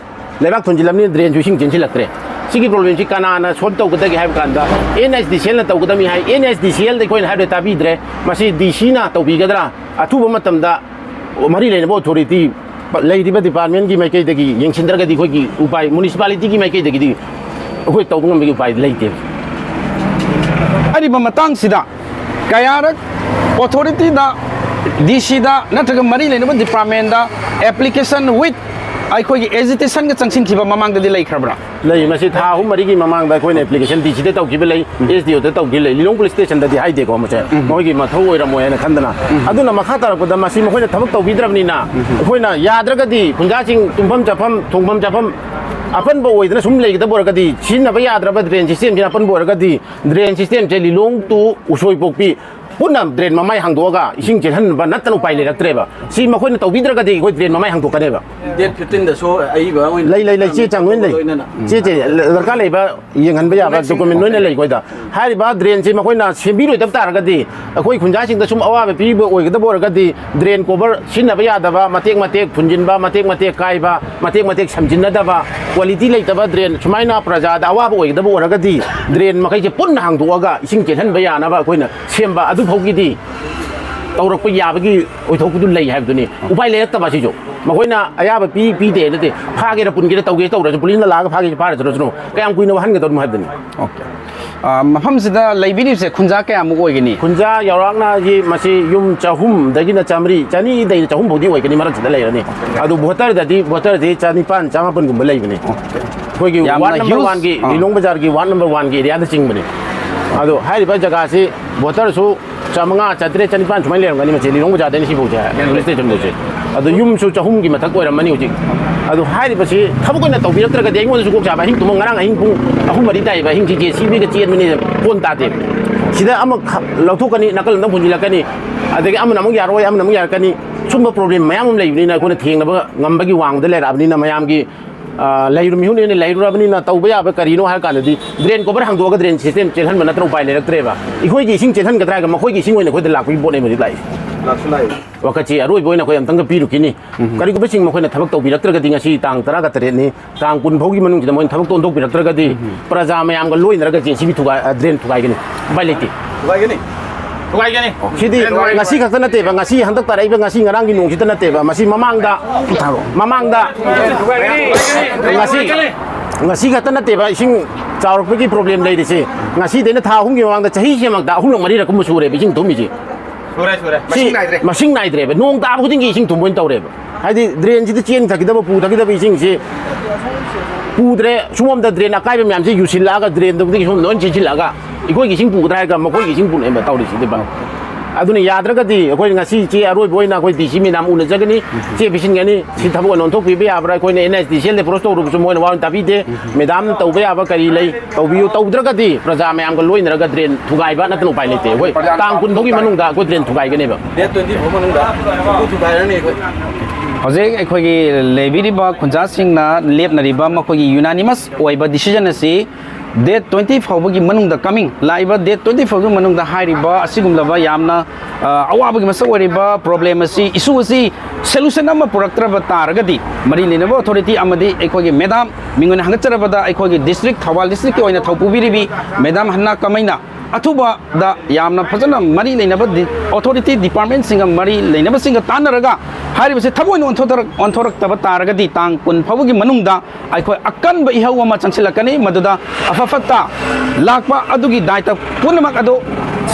ꯂꯩꯕꯥꯛ ꯊꯣꯟꯖꯤꯜꯂꯝꯅꯤꯅ ꯗ꯭ꯔꯦꯟꯁꯨ ꯏꯁꯤꯡ ꯆꯦꯟꯁꯤꯜꯂꯛꯇ꯭ꯔꯦ꯫ ꯁꯤꯒꯤ ꯄ꯭ꯔꯣꯕ꯭ꯂꯦꯝꯁꯤ ꯀꯅꯥꯅ ꯁꯣꯜꯕ ꯇꯧꯒꯗꯒꯦ ꯍꯥꯏꯕ ꯀꯥꯟꯗ, ꯑꯦꯟ ꯑꯦꯁ ꯗꯤ ꯁꯤ ꯑꯦꯜꯅ ꯇꯧꯒꯗꯕꯅꯤ ꯍꯥꯏ꯫ ꯑꯦꯟ ꯑꯦꯁ ꯗꯤ ꯁꯤ ꯑꯦꯜꯗ ꯑꯩꯈꯣꯏꯅ ꯍꯥꯏꯕꯗ ꯇꯥꯕꯤꯗ꯭ꯔꯦ꯫ ꯃꯁꯤ ꯗꯤ ꯁꯤꯅ ꯇꯧꯕꯤꯒꯗ꯭ꯔꯥ? ꯑꯊꯨꯕ ꯃꯇꯝꯗ ꯃꯔꯤ ꯂꯩꯅꯕ ꯑꯣꯊꯣꯔꯤꯇꯤ, ꯂꯩꯔꯤꯕ ꯗꯤꯄꯥꯔꯠꯃꯦꯟꯒꯤ ꯃꯥꯏꯀꯩꯗꯒꯤ ꯌꯦꯡꯁꯤꯟꯗ꯭ꯔꯒꯗꯤ ꯑꯩꯈꯣꯏꯒꯤ ꯎꯄꯥꯏ, ꯃ꯭ꯌꯨꯅꯤꯁꯤꯄꯥꯂꯤꯇꯤꯒꯤ ꯃꯥꯏꯀꯩꯗꯒꯤꯗꯤ ꯑꯩꯈꯣꯏ ꯇꯧꯕ ꯉꯝꯕꯒꯤ ꯎꯄꯥꯏ ꯂꯩꯇꯦ꯫ ꯍꯥꯏꯔꯤꯕ ꯃꯇꯥꯡꯁꯤꯗ ꯀꯌꯥꯔꯛ ꯑꯣꯊꯣꯔꯤꯇꯤꯗ, ꯗꯤ ꯁꯤꯗ ꯅꯠꯇ꯭ꯔꯒ ꯃꯔꯤ ꯂꯩꯅꯕ ꯗꯤꯄꯥꯔꯠꯃꯦꯟꯗ application with ꯑꯩꯈꯣꯏꯒꯤ ꯑꯦꯖꯤꯇꯦꯁꯟꯒ ꯆꯪꯁꯤꯟꯈꯤꯕ ꯃꯃꯥꯡꯗꯗꯤ ꯂꯩꯈ꯭ꯔꯕ꯭ꯔꯥ? ꯂꯩ꯫ ꯃꯁꯤ ꯊꯥ ꯑꯍꯨꯝ ꯃꯔꯤꯒꯤ ꯃꯃꯥꯡꯗ ꯑꯩꯈꯣꯏꯅ ꯑꯦꯄ꯭ꯂꯤꯀꯦꯁꯟ ꯗꯤ ꯁꯤꯗ ꯇꯧꯈꯤꯕ ꯂꯩ, ꯑꯦꯁ ꯗꯤ ꯑꯣꯗ ꯇꯧꯈꯤꯕ ꯂꯩ꯫ ꯂꯤꯂꯣꯡ ꯄꯨꯂꯤꯁ ꯁ꯭ꯇꯦꯁꯟꯗꯗꯤ ꯍꯥꯏꯗꯦꯀꯣ, ꯃꯁꯦ ꯃꯣꯏꯒꯤ ꯃꯊꯧ ꯑꯣꯏꯔꯝꯃꯣꯏ ꯍꯥꯏꯅ ꯈꯟꯗꯅ꯫ ꯑꯗꯨꯅ ꯃꯈꯥ ꯇꯥꯔꯛꯄꯗ ꯃꯁꯤ ꯃꯈꯣꯏꯅ ꯊꯕꯛ ꯇꯧꯕꯤꯗ꯭ꯔꯕꯅꯤꯅ, ꯑꯩꯈꯣꯏꯅ ꯌꯥꯗ꯭ꯔꯒꯗꯤ ꯈꯨꯟꯖꯥꯁꯤꯡ ꯇꯨꯝꯐꯝ ꯆꯥꯐꯝ, ꯊꯣꯡꯐꯝ ꯆꯥꯐꯝ ꯑꯄꯟꯕ ꯑꯣꯏꯗꯅ ꯁꯨꯝ ꯂꯩꯒꯗꯕ ꯑꯣꯏꯔꯒꯗꯤ, ꯁꯤꯖꯤꯟꯅꯕ ꯌꯥꯗ꯭ꯔꯕ ꯗ꯭ꯔꯦꯟ ꯁꯤꯁꯇꯦꯝꯁꯤꯅ ꯑꯄꯟꯕ ꯑꯣꯏꯔꯒꯗꯤ, ꯗ꯭ꯔꯦꯟ ꯁꯤꯁꯇꯦꯝꯁꯦ ꯂꯤꯂꯣꯡ to ꯎꯁꯣꯏꯄꯣꯛꯄꯤ ꯄꯨꯟꯅ ꯗ꯭ꯔꯦꯟ ꯃꯃꯥꯏ ꯍꯥꯡꯗꯣꯛꯑꯒ ꯏꯁꯤꯡ ꯆꯦꯜꯍꯟꯕ ꯅꯠꯇꯅ ꯎꯄꯥꯏ ꯂꯩꯔꯛꯇ꯭ꯔꯦꯕ꯫ ꯁꯤ ꯃꯈꯣꯏꯅ ꯇꯧꯕꯤꯗ꯭ꯔꯒꯗꯤ ꯑꯩꯈꯣꯏ ꯗ꯭ꯔꯦꯟ ꯃꯃꯥꯏ ꯍꯥꯡꯗꯣꯛꯀꯅꯦꯕ꯫ ꯗꯦꯠ ꯐꯤꯐꯇꯤꯟꯗꯁꯨ ꯑꯏꯕ ꯑꯣꯏꯅ ꯂꯩ ꯂꯩ ꯂꯩ ꯆꯦ ꯆꯥꯡ ꯂꯣꯏꯅ ꯂꯩ꯫ ꯂꯣꯏꯅꯅ꯫ ꯆꯦ ꯆꯦ ꯗꯔꯀꯥꯔ ꯂꯩꯕ ꯌꯦꯡꯍꯟꯕ ꯌꯥꯕ Documentꯁꯤꯡ꯫ ꯗꯣꯀꯨꯃꯦꯟ ꯂꯣꯏꯅ ꯂꯩ ꯑꯩꯈꯣꯏꯗ꯫ ꯍꯥꯏꯔꯤꯕ ꯗ꯭ꯔꯦꯟꯁꯤ ꯃꯈꯣꯏꯅ ꯁꯦꯝꯕꯤꯔꯣꯏꯗꯕ ꯇꯥꯔꯒꯗꯤ ꯑꯩꯈꯣꯏ ꯈꯨꯟꯖꯥꯁꯤꯡꯗ ꯁꯨꯝ ꯑꯋꯥꯕ ꯄꯤꯕ ꯑꯣꯏꯒꯗꯕ ꯑꯣꯏꯔꯒꯗꯤ ꯗ꯭ꯔꯦꯟ ꯀꯣꯕꯔ ꯁꯤꯖꯤꯟꯅꯕ ꯌꯥꯗꯕ, ꯃꯇꯦꯛ ꯃꯇꯦꯛ ꯐꯨꯟꯖꯤꯟꯕ, ꯃꯇꯦꯛ ꯃꯇꯦꯛ ꯀꯥꯏꯕ, ꯃꯇꯦꯛ ꯃꯇꯦꯛ ꯁꯝꯖꯤꯟꯅꯗꯕ, ꯀ꯭ꯋꯥꯂꯤꯇꯤ ꯂꯩꯇꯕ ꯗ꯭ꯔꯦꯟ ꯁꯨꯃꯥꯏꯅ ꯄ꯭ꯔꯖꯥꯗ ꯑꯋꯥꯕ ꯑꯣꯏꯒꯗꯕ ꯑꯣꯏꯔꯒꯗꯤ ꯗ꯭ꯔꯦꯟ ꯃꯈꯩꯁꯦ ꯄꯨꯟꯅ ꯍꯥꯡꯗꯣꯛꯑꯒ ꯏꯁꯤꯡ ꯆꯦꯜꯍꯟꯕ ꯌꯥꯅꯕ ꯑꯩꯈꯣꯏꯅ ꯁꯦꯝꯕ ꯑꯗꯨꯐꯥꯎꯒꯤꯗꯤ ꯇꯧꯔꯛꯄ ꯌꯥꯕꯒꯤ ꯑꯣꯏꯊꯣꯛꯄꯗꯨ ꯂꯩ ꯍꯥꯏꯕꯗꯨꯅꯤ꯫ ꯎꯄꯥꯏ ꯂꯩꯔꯛꯇꯕ ꯑꯁꯤꯁꯨ ꯃꯈꯣꯏꯅ ꯑꯌꯥꯕ ꯄꯤ ꯄꯤꯗꯦ ꯅꯠꯇꯦ, ꯐꯥꯒꯦꯔꯥ ꯄꯨꯟꯒꯦꯔꯥ ꯇꯧꯒꯦ ꯇꯧꯔꯁꯨ ꯄꯨꯂꯤꯁꯅ ꯂꯥꯛꯑꯒ ꯐꯥꯒꯦꯁꯨ ꯐꯥꯔꯁꯨ ꯀꯌꯥꯝ ꯀꯨꯏꯅ ꯋꯥꯍꯟꯒꯗꯧꯔꯤꯅꯣ ꯍꯥꯏꯕꯗꯨꯅꯤ꯫ ꯑꯣꯀꯦ꯫ ꯑ, ꯃꯐꯝꯁꯤꯗ ꯂꯩꯕꯤꯔꯤꯕꯁꯦ ꯈꯨꯟꯖꯥ ꯀꯌꯥꯃꯨꯛ ꯑꯣꯏꯒꯅꯤ? ꯈꯨꯟꯖꯥ ꯌꯥꯎꯔꯥꯛꯅ ꯃꯁꯤ ꯌꯨꯝ ꯆꯍꯨꯝꯗꯒꯤꯅ ꯆꯥꯝꯃꯔꯤ, ꯆꯅꯤꯗꯩꯅ ꯆꯍꯨꯝ ꯐꯥꯎꯗꯤ ꯑꯣꯏꯒꯅꯤ ꯃꯔꯛꯁꯤꯗ ꯂꯩꯔꯅꯤ꯫ ꯑꯗꯨ ꯚꯣꯇꯔꯗꯗꯤ, ꯚꯣꯇꯔꯗꯤ ꯆꯅꯤꯄꯥꯟ ꯆꯃꯥꯄꯟꯒꯨꯝꯕ ꯂꯩꯕꯅꯤ꯫ ꯑꯩꯈꯣꯏꯒꯤ ꯌꯥꯝꯅ ꯋꯥꯔꯗ ꯅꯝꯕꯔ huge꯫ ꯋꯥꯟꯒꯤ, ꯑꯥ꯫ ꯂꯤꯂꯣꯡ ꯕꯖꯥꯔꯒꯤ ꯋꯥꯔꯗ ꯅꯝꯕꯔ ꯋꯥꯟꯒꯤ ꯑꯦꯔꯤꯌꯥꯗ ꯆꯤꯡꯕꯅꯤ꯫ ꯑꯗꯣ ꯍꯥꯏꯔꯤꯕ ꯖꯒꯥꯁꯤ ꯚꯣꯇꯔꯁꯨ ꯆꯥꯃꯉꯥ, ꯆꯥꯇ꯭ꯔꯦꯠ, ꯆꯅꯤꯄꯥꯟ ꯁꯨꯃꯥꯏꯅ ꯂꯩꯔꯝꯒꯅꯤ ꯃꯁꯤ ꯂꯤꯂꯣꯡ ꯕꯖꯥꯔꯗꯩꯅ ꯁꯤꯐꯥꯎꯁꯦ, ꯄꯨꯂꯤꯁ ꯁ꯭ꯇꯦꯁꯟꯐꯥꯎꯁꯦ꯫ ꯑꯗꯣ ꯌꯨꯝꯁꯨ ꯆꯍꯨꯝꯒꯤ ꯃꯊꯛ ꯑꯣꯏꯔꯝꯃꯅꯤ ꯍꯧꯖꯤꯛ꯫ ꯑꯗꯣ ꯍꯥꯏꯔꯤꯕꯁꯤ ꯊꯕꯛ ꯑꯣꯏꯅ ꯇꯧꯕꯤꯔꯛꯇ꯭ꯔꯒꯗꯤ ꯑꯩꯉꯣꯟꯗꯁꯨ ꯀꯣꯛ ꯆꯥꯕ, ꯑꯍꯤꯡ ꯇꯨꯝꯃ, ꯉꯔꯥꯡ ꯑꯍꯤꯡ ꯄꯨꯡ ꯑꯍꯨꯝ ꯃꯔꯤ ꯇꯥꯏꯕ ꯑꯍꯤꯡꯁꯤ ꯖꯦ ꯁꯤ ꯕꯤꯒ ꯆꯦꯟꯕꯅꯤ, ꯐꯣꯟ ꯇꯥꯗꯦ꯫ ꯁꯤꯗ ꯑꯃ ꯈ-, ꯂꯧꯊꯣꯛꯀꯅꯤ, ꯅꯥꯀꯜ ꯑꯃꯗ ꯍꯨꯟꯖꯤꯜꯂꯛꯀꯅꯤ, ꯑꯗꯒꯤ ꯑꯃꯅ ꯑꯃꯨꯛ ꯌꯥꯔꯣꯏ, ꯑꯃꯅ ꯑꯃꯨꯛ ꯌꯥꯔꯛꯀꯅꯤ꯫ ꯁꯨꯝꯕ ꯄ꯭ꯔꯣꯕ꯭ꯂꯦꯝ ꯃꯌꯥꯝ ꯑꯃ ꯂꯩꯕꯅꯤꯅ ꯑꯩꯈꯣꯏꯅ ꯊꯦꯡꯅꯕ ꯉꯝꯕꯒꯤ ꯋꯥꯡꯃꯗ ꯂꯩꯔꯛꯑꯕꯅꯤꯅ ꯃꯌꯥꯝꯒꯤ ꯑ, ꯂꯩꯔꯨ ꯃꯤꯍꯨꯠꯅꯤꯅ ꯂꯩꯔꯨꯔꯕꯅꯤꯅ ꯇꯧꯕ ꯌꯥꯕ ꯀꯔꯤꯅꯣ ꯍꯥꯏꯔ ꯀꯥꯟꯗꯗꯤ ꯗ꯭ꯔꯦꯟ ꯀꯣꯕꯔ ꯍꯥꯡꯗꯣꯛꯑꯒ ꯗ꯭ꯔꯦꯟ ꯁꯤꯁꯇꯦꯝ ꯆꯦꯜꯍꯟꯕ ꯅꯠꯇꯅ ꯎꯄꯥꯏ ꯂꯩꯔꯛꯇ꯭ꯔꯦꯕ꯫ ꯑꯩꯈꯣꯏꯒꯤ ꯏꯁꯤꯡ ꯆꯦꯜꯍꯟꯒꯗ꯭ꯔꯥ ꯍꯥꯏꯔꯒ ꯃꯈꯣꯏꯒꯤ ꯏꯁꯤꯡ ꯑꯣꯏꯅ ꯑꯩꯈꯣꯏꯗ ꯂꯥꯛꯄꯒꯤ ꯄꯣꯠꯅꯦꯕ ꯍꯧꯖꯤꯛ ꯂꯥꯛꯏꯁꯦ꯫ ꯂꯥꯛꯁꯨ ꯂꯥꯛꯏ꯫ ꯋꯥꯀꯠꯁꯤ ꯑꯔꯣꯏꯕ ꯑꯣꯏꯅ ꯑꯩꯈꯣꯏ ꯑꯝꯇꯪꯒ ꯄꯤꯔꯨꯈꯤꯅꯤ꯫ ꯀꯔꯤꯒꯨꯝꯕ ꯆꯤꯡ ꯃꯈꯣꯏꯅ ꯊꯕꯛ ꯇꯧꯕꯤꯔꯛꯇ꯭ꯔꯒꯗꯤ ꯉꯁꯤ ꯇꯥꯡ ꯇꯔꯥꯒ ꯇꯔꯦꯠꯅꯤ, ꯇꯥꯡ ꯀꯨꯟ ꯐꯥꯎꯒꯤ ꯃꯅꯨꯡꯁꯤꯗ ꯃꯣꯏꯅ ꯊꯕꯛꯇꯣ ꯑꯣꯟꯊꯣꯛꯄꯤꯔꯛꯇ꯭ꯔꯒꯗꯤ ꯄ꯭ꯔꯖꯥ ꯃꯌꯥꯝꯒ ꯂꯣꯏꯅꯔꯒ ꯖꯦ ꯁꯤ ꯕꯤ ꯊꯨꯒꯥꯏ-, ꯑ, ꯗ꯭ꯔꯦꯟ ꯊꯨꯒꯥꯏꯒꯅꯤ꯫ ꯎꯄꯥꯏ ꯂꯩꯇꯦ꯫ ꯊꯨꯒꯥꯏꯒꯅꯤ꯫ ꯊꯨꯒꯥꯏꯒꯅꯤ꯫ ꯁꯤꯗꯤ ꯉꯁꯤ ꯈꯛꯇ ꯅꯠꯇꯦꯕ, ꯉꯁꯤ ꯍꯟꯗꯛ ꯇꯥꯔꯛꯏꯕ ꯉꯁꯤ ꯉꯔꯥꯡꯒꯤ ꯅꯣꯡꯁꯤꯗ ꯅꯠꯇꯦꯕ, ꯃꯁꯤ ꯃꯃꯥꯡꯗ, ꯃꯃꯥꯡꯗ ꯉꯁꯤ, ꯉꯁꯤ ꯈꯛꯇ ꯅꯠꯇꯦꯕ ꯏꯁꯤꯡ ꯆꯥꯎꯔꯛꯄꯒꯤ ꯄ꯭ꯔꯣꯕ꯭ꯂꯦꯝ ꯂꯩꯔꯤꯁꯦ꯫ ꯉꯁꯤꯗꯩꯅ ꯊꯥ ꯑꯍꯨꯝꯒꯤ ꯃꯃꯥꯡꯗ ꯆꯍꯤꯁꯤꯃꯛꯇ ꯑꯍꯨꯝꯂꯛ ꯃꯔꯤꯔꯛ ꯀꯨꯝꯕ ꯁꯨꯔꯦꯕ ꯏꯁꯤꯡ ꯊꯨꯝꯃꯤꯁꯤ꯫ ꯁꯨꯔꯦ, ꯁꯨꯔꯦ꯫ ꯁꯤ ꯃꯁꯤꯡ ꯅꯥꯏꯗ꯭ꯔꯦ꯫ ꯃꯁꯤꯡ ꯅꯥꯏꯗ꯭ꯔꯦꯕ꯫ ꯅꯣꯡ ꯇꯥꯕ ꯈꯨꯗꯤꯡꯒꯤ ꯏꯁꯤꯡ ꯊꯨꯝꯕ ꯑꯣꯏꯅ ꯇꯧꯔꯦꯕ꯫ ꯍꯥꯏꯗꯤ ꯗ꯭ꯔꯦꯟꯁꯤꯗ ꯆꯦꯟ ꯊꯛꯈꯤꯗꯕ, ꯄꯨ ꯊꯛꯈꯤꯗꯕ ꯏꯁꯤꯡꯁꯤ ꯄꯨꯗ꯭ꯔꯦ꯫ ꯁꯣꯝꯗ ꯗ꯭ꯔꯦꯟ ꯑꯀꯥꯏꯕ ꯃꯌꯥꯝꯁꯤ ꯌꯨꯁꯤꯜꯂꯛꯑꯒ ꯗ꯭ꯔꯦꯟꯗꯨꯗꯒꯤ ꯁꯣꯝ ꯂꯣꯏ ꯆꯦꯟꯁꯤꯜꯂꯛꯑꯒ ꯑꯩꯈꯣꯏꯒꯤ ꯏꯁꯤꯡ ꯄꯨꯒꯗ꯭ꯔꯥ ꯍꯥꯏꯔꯒ ꯃꯈꯣꯏꯒꯤ ꯏꯁꯤꯡ ꯄꯨꯅꯦꯕ ꯇꯧꯔꯤꯁꯤꯗꯤꯕ꯫ ꯑꯗꯨꯅ ꯌꯥꯗ꯭ꯔꯒꯗꯤ ꯑꯩꯈꯣꯏ ꯉꯁꯤ ꯏꯆꯦ ꯑꯔꯣꯏꯕ ꯑꯣꯏꯅ ꯑꯩꯈꯣꯏ ꯗꯤ ꯁꯤ ꯃꯦꯗꯥꯝ ꯎꯅꯖꯒꯅꯤ꯫ ꯏꯆꯦ ꯄꯤꯁꯤꯟꯒꯅꯤ꯫ ꯁꯤ ꯊꯕꯛ ꯑꯣꯏꯅ ꯑꯣꯟꯊꯣꯛꯄꯤꯕ ꯌꯥꯕ꯭ꯔꯥ? ꯑꯩꯈꯣꯏꯅ ꯑꯦꯟ ꯑꯦꯁ ꯗꯤ ꯁꯤ ꯑꯦꯜꯗ ꯑꯦꯄ꯭ꯔꯣꯁ ꯇꯧꯔꯨꯕꯁꯨ ꯃꯣꯏꯅ ꯋꯥ ꯑꯣꯏꯅ ꯇꯥꯕꯤꯗꯦ꯫ ꯃꯦꯗꯥꯝ ꯇꯧꯕ ꯌꯥꯕ ꯀꯔꯤ ꯂꯩ? ꯇꯧꯕꯤꯌꯨ꯫ ꯇꯧꯗ꯭ꯔꯒꯗꯤ ꯄ꯭ꯔꯖꯥ ꯃꯌꯥꯝꯒ ꯂꯣꯏꯅꯔꯒ ꯗ꯭ꯔꯦꯟ ꯊꯨꯒꯥꯏꯕ ꯅꯠꯇꯅ ꯎꯄꯥꯏ ꯂꯩꯇꯦ꯫ ꯑꯩꯈꯣꯏ ꯇꯥꯡ ꯀꯨꯟ ꯐꯥꯎꯒꯤ ꯃꯅꯨꯡꯗ ꯑꯩꯈꯣꯏ ꯗ꯭ꯔꯦꯟ ꯊꯨꯒꯥꯏꯒꯅꯦꯕ꯫ ꯗꯦꯠ ꯇ꯭ꯋꯦꯟꯇꯤ ꯐꯣꯔ ꯃꯅꯨꯡꯗ ꯊꯨꯒꯥꯏꯔꯅꯤ ꯑꯩꯈꯣꯏ꯫ ꯍꯧꯖꯤꯛ ꯑꯩꯈꯣꯏꯒꯤ ꯂꯩꯕꯤꯔꯤꯕ ꯈꯨꯟꯖꯥꯁꯤꯡꯅ ꯂꯦꯞꯅꯔꯤꯕ ꯃꯈꯣꯏꯒꯤ ꯌꯨꯅꯥꯅꯤꯃꯁ ꯑꯣꯏꯕ ꯗꯤꯁꯤꯖꯟ ꯑꯁꯤ ꯗꯦꯠ ꯇ꯭ꯋꯦꯟꯇꯤ ꯐꯥꯎꯕꯒꯤ ꯃꯅꯨꯡꯗ, ꯀꯃꯤꯡ ꯂꯥꯛꯏꯕ ꯗꯦꯠ ꯇ꯭ꯋꯦꯟꯇꯤ ꯐꯥꯎꯕꯒꯤ ꯃꯅꯨꯡꯗ ꯍꯥꯏꯔꯤꯕ ꯑꯁꯤꯒꯨꯝꯂꯕ ꯌꯥꯝꯅ, ꯑ, ꯑꯋꯥꯕꯒꯤ ꯃꯁꯛ ꯑꯣꯏꯔꯤꯕ ꯄ꯭ꯔꯣꯕ꯭ꯂꯦꯝ ꯑꯁꯤ, ꯏꯁꯨ ꯑꯁꯤ ꯁꯣꯂꯨꯁꯟ ꯑꯃ ꯄꯨꯔꯛꯇ꯭ꯔꯕ ꯇꯥꯔꯒꯗꯤ, ꯃꯔꯤ ꯂꯩꯅꯕ ꯑꯣꯊꯣꯔꯤꯇꯤ ꯑꯃꯗꯤ ꯑꯩꯈꯣꯏꯒꯤ ꯃꯦꯗꯥꯝ ꯃꯤꯡ ꯑꯣꯏꯅ ꯍꯪꯒꯠꯆꯔꯕꯗ, ꯑꯩꯈꯣꯏꯒꯤ ꯗꯤꯁꯇ꯭ꯔꯤꯛ, ꯊꯧꯕꯥꯜ ꯗꯤꯁꯇ꯭ꯔꯤꯛꯀꯤ ꯑꯣꯏꯅ ꯊꯧ ꯄꯨꯕꯤꯔꯤꯕꯤ ꯃꯦꯗꯥꯝ ꯍꯟꯅꯥ ꯀꯃꯩꯅ ꯑꯊꯨꯕꯗ ꯌꯥꯝꯅ ꯐꯖꯅ ꯃꯔꯤ ꯂꯩꯅꯕ ꯗꯤ-, ꯑꯣꯊꯣꯔꯤꯇꯤ ꯗꯤꯄꯥꯔꯠꯃꯦꯟꯁꯤꯡꯒ ꯃꯔꯤ ꯂꯩꯅꯕꯁꯤꯡꯒ ꯇꯥꯟꯅꯔꯒ ꯍꯥꯏꯔꯤꯕꯁꯤ ꯊꯕꯛ ꯑꯣꯏꯅ ꯑꯣꯟꯊꯣꯛꯇꯔꯛ-, ꯑꯣꯟꯊꯣꯔꯛꯇꯕ ꯇꯥꯔꯒꯗꯤ, ꯇꯥꯡ ꯀꯨꯟ ꯐꯥꯎꯕꯒꯤ ꯃꯅꯨꯡꯗ ꯑꯩꯈꯣꯏ ꯑꯀꯟꯕ ꯏꯍꯧ ꯑꯃ ꯆꯪꯁꯤꯜꯂꯛꯀꯅꯤ꯫ ꯃꯗꯨꯗ ꯑꯐ ꯐꯠꯇ ꯂꯥꯛꯄ ꯑꯗꯨꯒꯤ ꯗꯥꯏꯇ ꯄꯨꯝꯅꯃꯛ ꯑꯗꯨ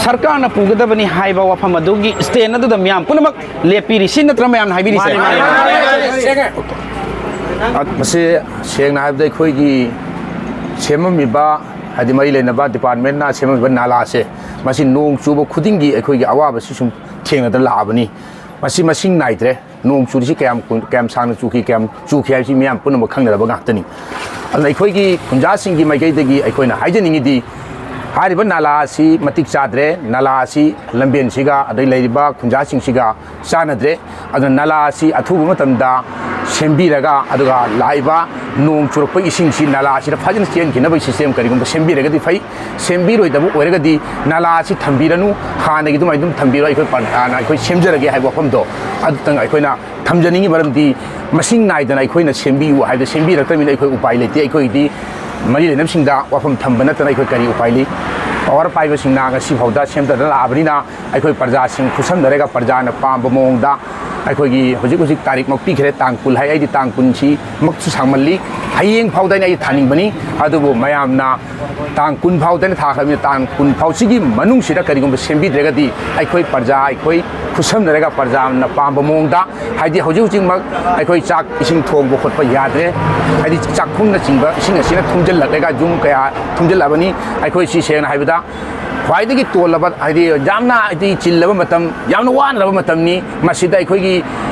ꯁꯔꯀꯥꯔꯅ ꯄꯨꯒꯗꯕꯅꯤ ꯍꯥꯏꯕ ꯋꯥꯐꯝ ꯑꯗꯨꯒꯤ ꯁ꯭ꯇꯦꯟ ꯑꯗꯨꯗ ꯃꯤꯌꯥꯝ ꯄꯨꯝꯅꯃꯛ ꯂꯦꯞꯄꯤꯔꯤ꯫ ꯁꯤ ꯅꯠꯇ꯭ꯔ ꯃꯌꯥꯝꯅ ꯍꯥꯏꯕꯤꯔꯤꯁꯦ? ꯃꯥꯅꯤ, ꯃꯥꯅꯤ, ꯃꯥꯅꯤ꯫ ꯑ, ꯃꯁꯤ ꯁꯦꯡꯅ ꯍꯥꯏꯔꯕꯗ ꯑꯩꯈꯣꯏꯒꯤ ꯁꯦꯝꯃꯝꯃꯤꯕ, ꯍꯥꯏꯗꯤ ꯃꯔꯤ ꯂꯩꯅꯕ ꯗꯤꯄꯥꯔꯠꯃꯦꯟꯅ ꯁꯦꯝꯃꯝꯃꯤꯕ ꯅꯥꯂꯥꯁꯦ, ꯃꯁꯤ ꯅꯣꯡ ꯆꯨꯕ ꯈꯨꯗꯤꯡꯒꯤ ꯑꯩꯈꯣꯏꯒꯤ ꯑꯋꯥꯕꯁꯤ ꯁꯨꯝ ꯊꯦꯡꯅꯗꯅ ꯂꯥꯛꯑꯕꯅꯤ꯫ ꯃꯁꯤ ꯃꯁꯤꯡ ꯅꯥꯏꯗ꯭ꯔꯦ꯫ ꯅꯣꯡ ꯆꯨꯔꯤꯁꯤ ꯀꯌꯥꯝ ꯀꯨꯏ-, ꯀꯌꯥꯝ ꯁꯥꯡꯅ ꯆꯨꯈꯤ, ꯀꯌꯥꯝ ꯆꯨꯈꯤ ꯍꯥꯏꯕꯁꯤ ꯃꯤꯌꯥꯝ ꯄꯨꯝꯅꯃꯛ ꯈꯪꯅꯔꯕ ꯉꯥꯛꯇꯅꯤ꯫ ꯑꯗꯨꯅ ꯑꯩꯈꯣꯏꯒꯤ ꯈꯨꯟꯖꯥꯁꯤꯡꯒꯤ ꯃꯥꯏꯀꯩꯗꯒꯤ ꯑꯩꯈꯣꯏꯅ ꯍꯥꯏꯖꯅꯤꯡꯉꯤꯗꯤ, ꯍꯥꯏꯔꯤꯕ ꯅꯥꯂꯥ ꯑꯁꯤ ꯃꯇꯤꯛ ꯆꯥꯗ꯭ꯔꯦ, ꯅꯥꯂꯥ ꯑꯁꯤ ꯂꯝꯕꯦꯟꯁꯤꯒ ꯑꯗꯩ ꯂꯩꯔꯤꯕ ꯈꯨꯟꯖꯥꯁꯤꯡꯁꯤꯒ ꯆꯥꯟꯅꯗ꯭ꯔꯦ꯫ ꯑꯗꯨꯅ ꯅꯥꯂꯥ ꯑꯁꯤ ꯑꯊꯨꯕ ꯃꯇꯝꯗ ꯁꯦꯝꯕꯤꯔꯒ, ꯑꯗꯨꯒ ꯂꯥꯛꯏꯕ ꯅꯣꯡ ꯆꯨꯔꯛꯄ ꯏꯁꯤꯡꯁꯤ ꯅꯥꯂꯥ ꯑꯁꯤꯗ ꯐꯖꯅ ꯆꯦꯟꯈꯤꯅꯕꯒꯤ ꯁꯤꯁꯇꯦꯝ ꯀꯔꯤꯒꯨꯝꯕ ꯁꯦꯝꯕꯤꯔꯒꯗꯤ ꯐꯩ꯫ ꯁꯦꯝꯕꯤꯔꯣꯏꯗꯕ ꯑꯣꯏꯔꯒꯗꯤ ꯅꯥꯂꯥ ꯑꯁꯤ ꯊꯝꯕꯤꯔꯅꯨ, ꯍꯥꯟꯅꯒꯤ ꯑꯗꯨꯃꯥꯏꯅ ꯑꯗꯨꯝ ꯊꯝꯕꯤꯔꯣ, ꯑꯩꯈꯣꯏ ꯄ꯭ꯔꯙꯥꯟꯅ ꯑꯩꯈꯣꯏ ꯁꯦꯝꯖꯔꯒꯦ ꯍꯥꯏꯕ ꯋꯥꯐꯝꯗꯣ ꯑꯗꯨꯇꯪ ꯑꯩꯈꯣꯏꯅ ꯊꯝꯖꯅꯤꯡꯉꯤ꯫ ꯃꯔꯝꯗꯤ ꯃꯁꯤꯡ ꯅꯥꯏꯗꯅ ꯑꯩꯈꯣꯏꯅ ꯁꯦꯝꯕꯤꯌꯨ ꯍꯥꯏꯕꯗ ꯁꯦꯝꯕꯤꯔꯛꯇꯕꯅꯤꯅ ꯑꯩꯈꯣꯏ ꯎꯄꯥꯏ ꯂꯩꯇꯦ꯫ ꯑꯩꯈꯣꯏꯒꯤꯗꯤ ꯃꯔꯤ ꯂꯩꯅꯕꯁꯤꯡꯗ ꯋꯥꯐꯝ ꯊꯝꯕ ꯅꯠꯇꯅ ꯑꯩꯈꯣꯏ ꯀꯔꯤ ꯎꯄꯥꯏ ꯂꯩ? ꯄꯋꯥꯔ ꯄꯥꯏꯕꯁꯤꯡꯅ ꯉꯁꯤ ꯐꯥꯎꯗ ꯁꯦꯝꯗꯗꯅ ꯂꯥꯛꯑꯕꯅꯤꯅ, ꯑꯩꯈꯣꯏ ꯄ꯭ꯔꯖꯥꯁꯤꯡ ꯈꯨꯠꯁꯝꯅꯔꯒ ꯄ꯭ꯔꯖꯥꯅ ꯄꯥꯝꯕ ꯃꯑꯣꯡꯗ ꯑꯩꯈꯣꯏꯒꯤ ꯍꯧꯖꯤꯛ ꯍꯧꯖꯤꯛ ꯇꯥꯔꯤꯛ ꯃꯛ ꯄꯤꯈ꯭ꯔꯦ, ꯇꯥꯡ ꯀꯨꯟ ꯍꯥꯏ, ꯑꯩꯗꯤ ꯇꯥꯡ ꯀꯨꯟꯁꯤ ꯃꯛꯁꯨ ꯁꯥꯡꯃꯜꯂꯤ, ꯍꯌꯦꯡ ꯐꯥꯎꯗ ꯑꯩꯅ ꯑꯩ ꯊꯥꯅꯤꯡꯕꯅꯤ꯫ ꯑꯗꯨꯕꯨ ꯃꯌꯥꯝꯅ ꯇꯥꯡ ꯀꯨꯟ ꯐꯥꯎꯗ ꯑꯩꯅ ꯊꯥꯈ꯭ꯔꯕꯅꯤꯅ, ꯇꯥꯡ ꯀꯨꯟ ꯐꯥꯎꯁꯤꯒꯤ ꯃꯅꯨꯡꯁꯤꯗ ꯀꯔꯤꯒꯨꯝꯕ ꯁꯦꯝꯕꯤꯗ꯭ꯔꯒꯗꯤ ꯑꯩꯈꯣꯏ ꯄ꯭ꯔꯖꯥ, ꯑꯩꯈꯣꯏ ꯈꯨꯠꯁꯝꯅꯔꯒ ꯄ꯭ꯔꯖꯥꯅ ꯄꯥꯝꯕ ꯃꯑꯣꯡꯗ, ꯍꯥꯏꯗꯤ ꯍꯧꯖꯤꯛ ꯍꯧꯖꯤꯛꯃꯛ ꯑꯩꯈꯣꯏ ꯆꯥꯛ ꯏꯁꯤꯡ ꯊꯣꯡꯕ ꯈꯣꯠꯄ ꯌꯥꯗ꯭ꯔꯦ, ꯍꯥꯏꯗꯤ ꯆꯥꯛꯈꯨꯝꯅꯆꯤꯡꯕ ꯏꯁꯤꯡ ꯑꯁꯤꯅ ꯊꯨꯝꯖꯤꯜꯂꯛꯂꯒ ꯌꯨꯝ ꯀꯌꯥ ꯊꯨꯝꯖꯤꯜꯂꯛꯑꯕꯅꯤ꯫ ꯑꯩꯈꯣꯏ ꯁꯤ ꯁꯦꯡꯅ ꯍꯥꯏꯕꯗ ꯈ꯭ꯋꯥꯏꯗꯒꯤ ꯇꯣꯜꯂꯕ, ꯍꯥꯏꯗꯤ ꯌꯥꯝꯅ, ꯍꯥꯏꯗꯤ ꯆꯤꯜꯂꯕ ꯃꯇꯝ, ꯌꯥꯝꯅ ꯋꯥꯅꯔꯕ ꯃꯇꯝꯅꯤ꯫ ꯃꯁꯤꯗ ꯑꯩꯈꯣꯏꯒꯤ,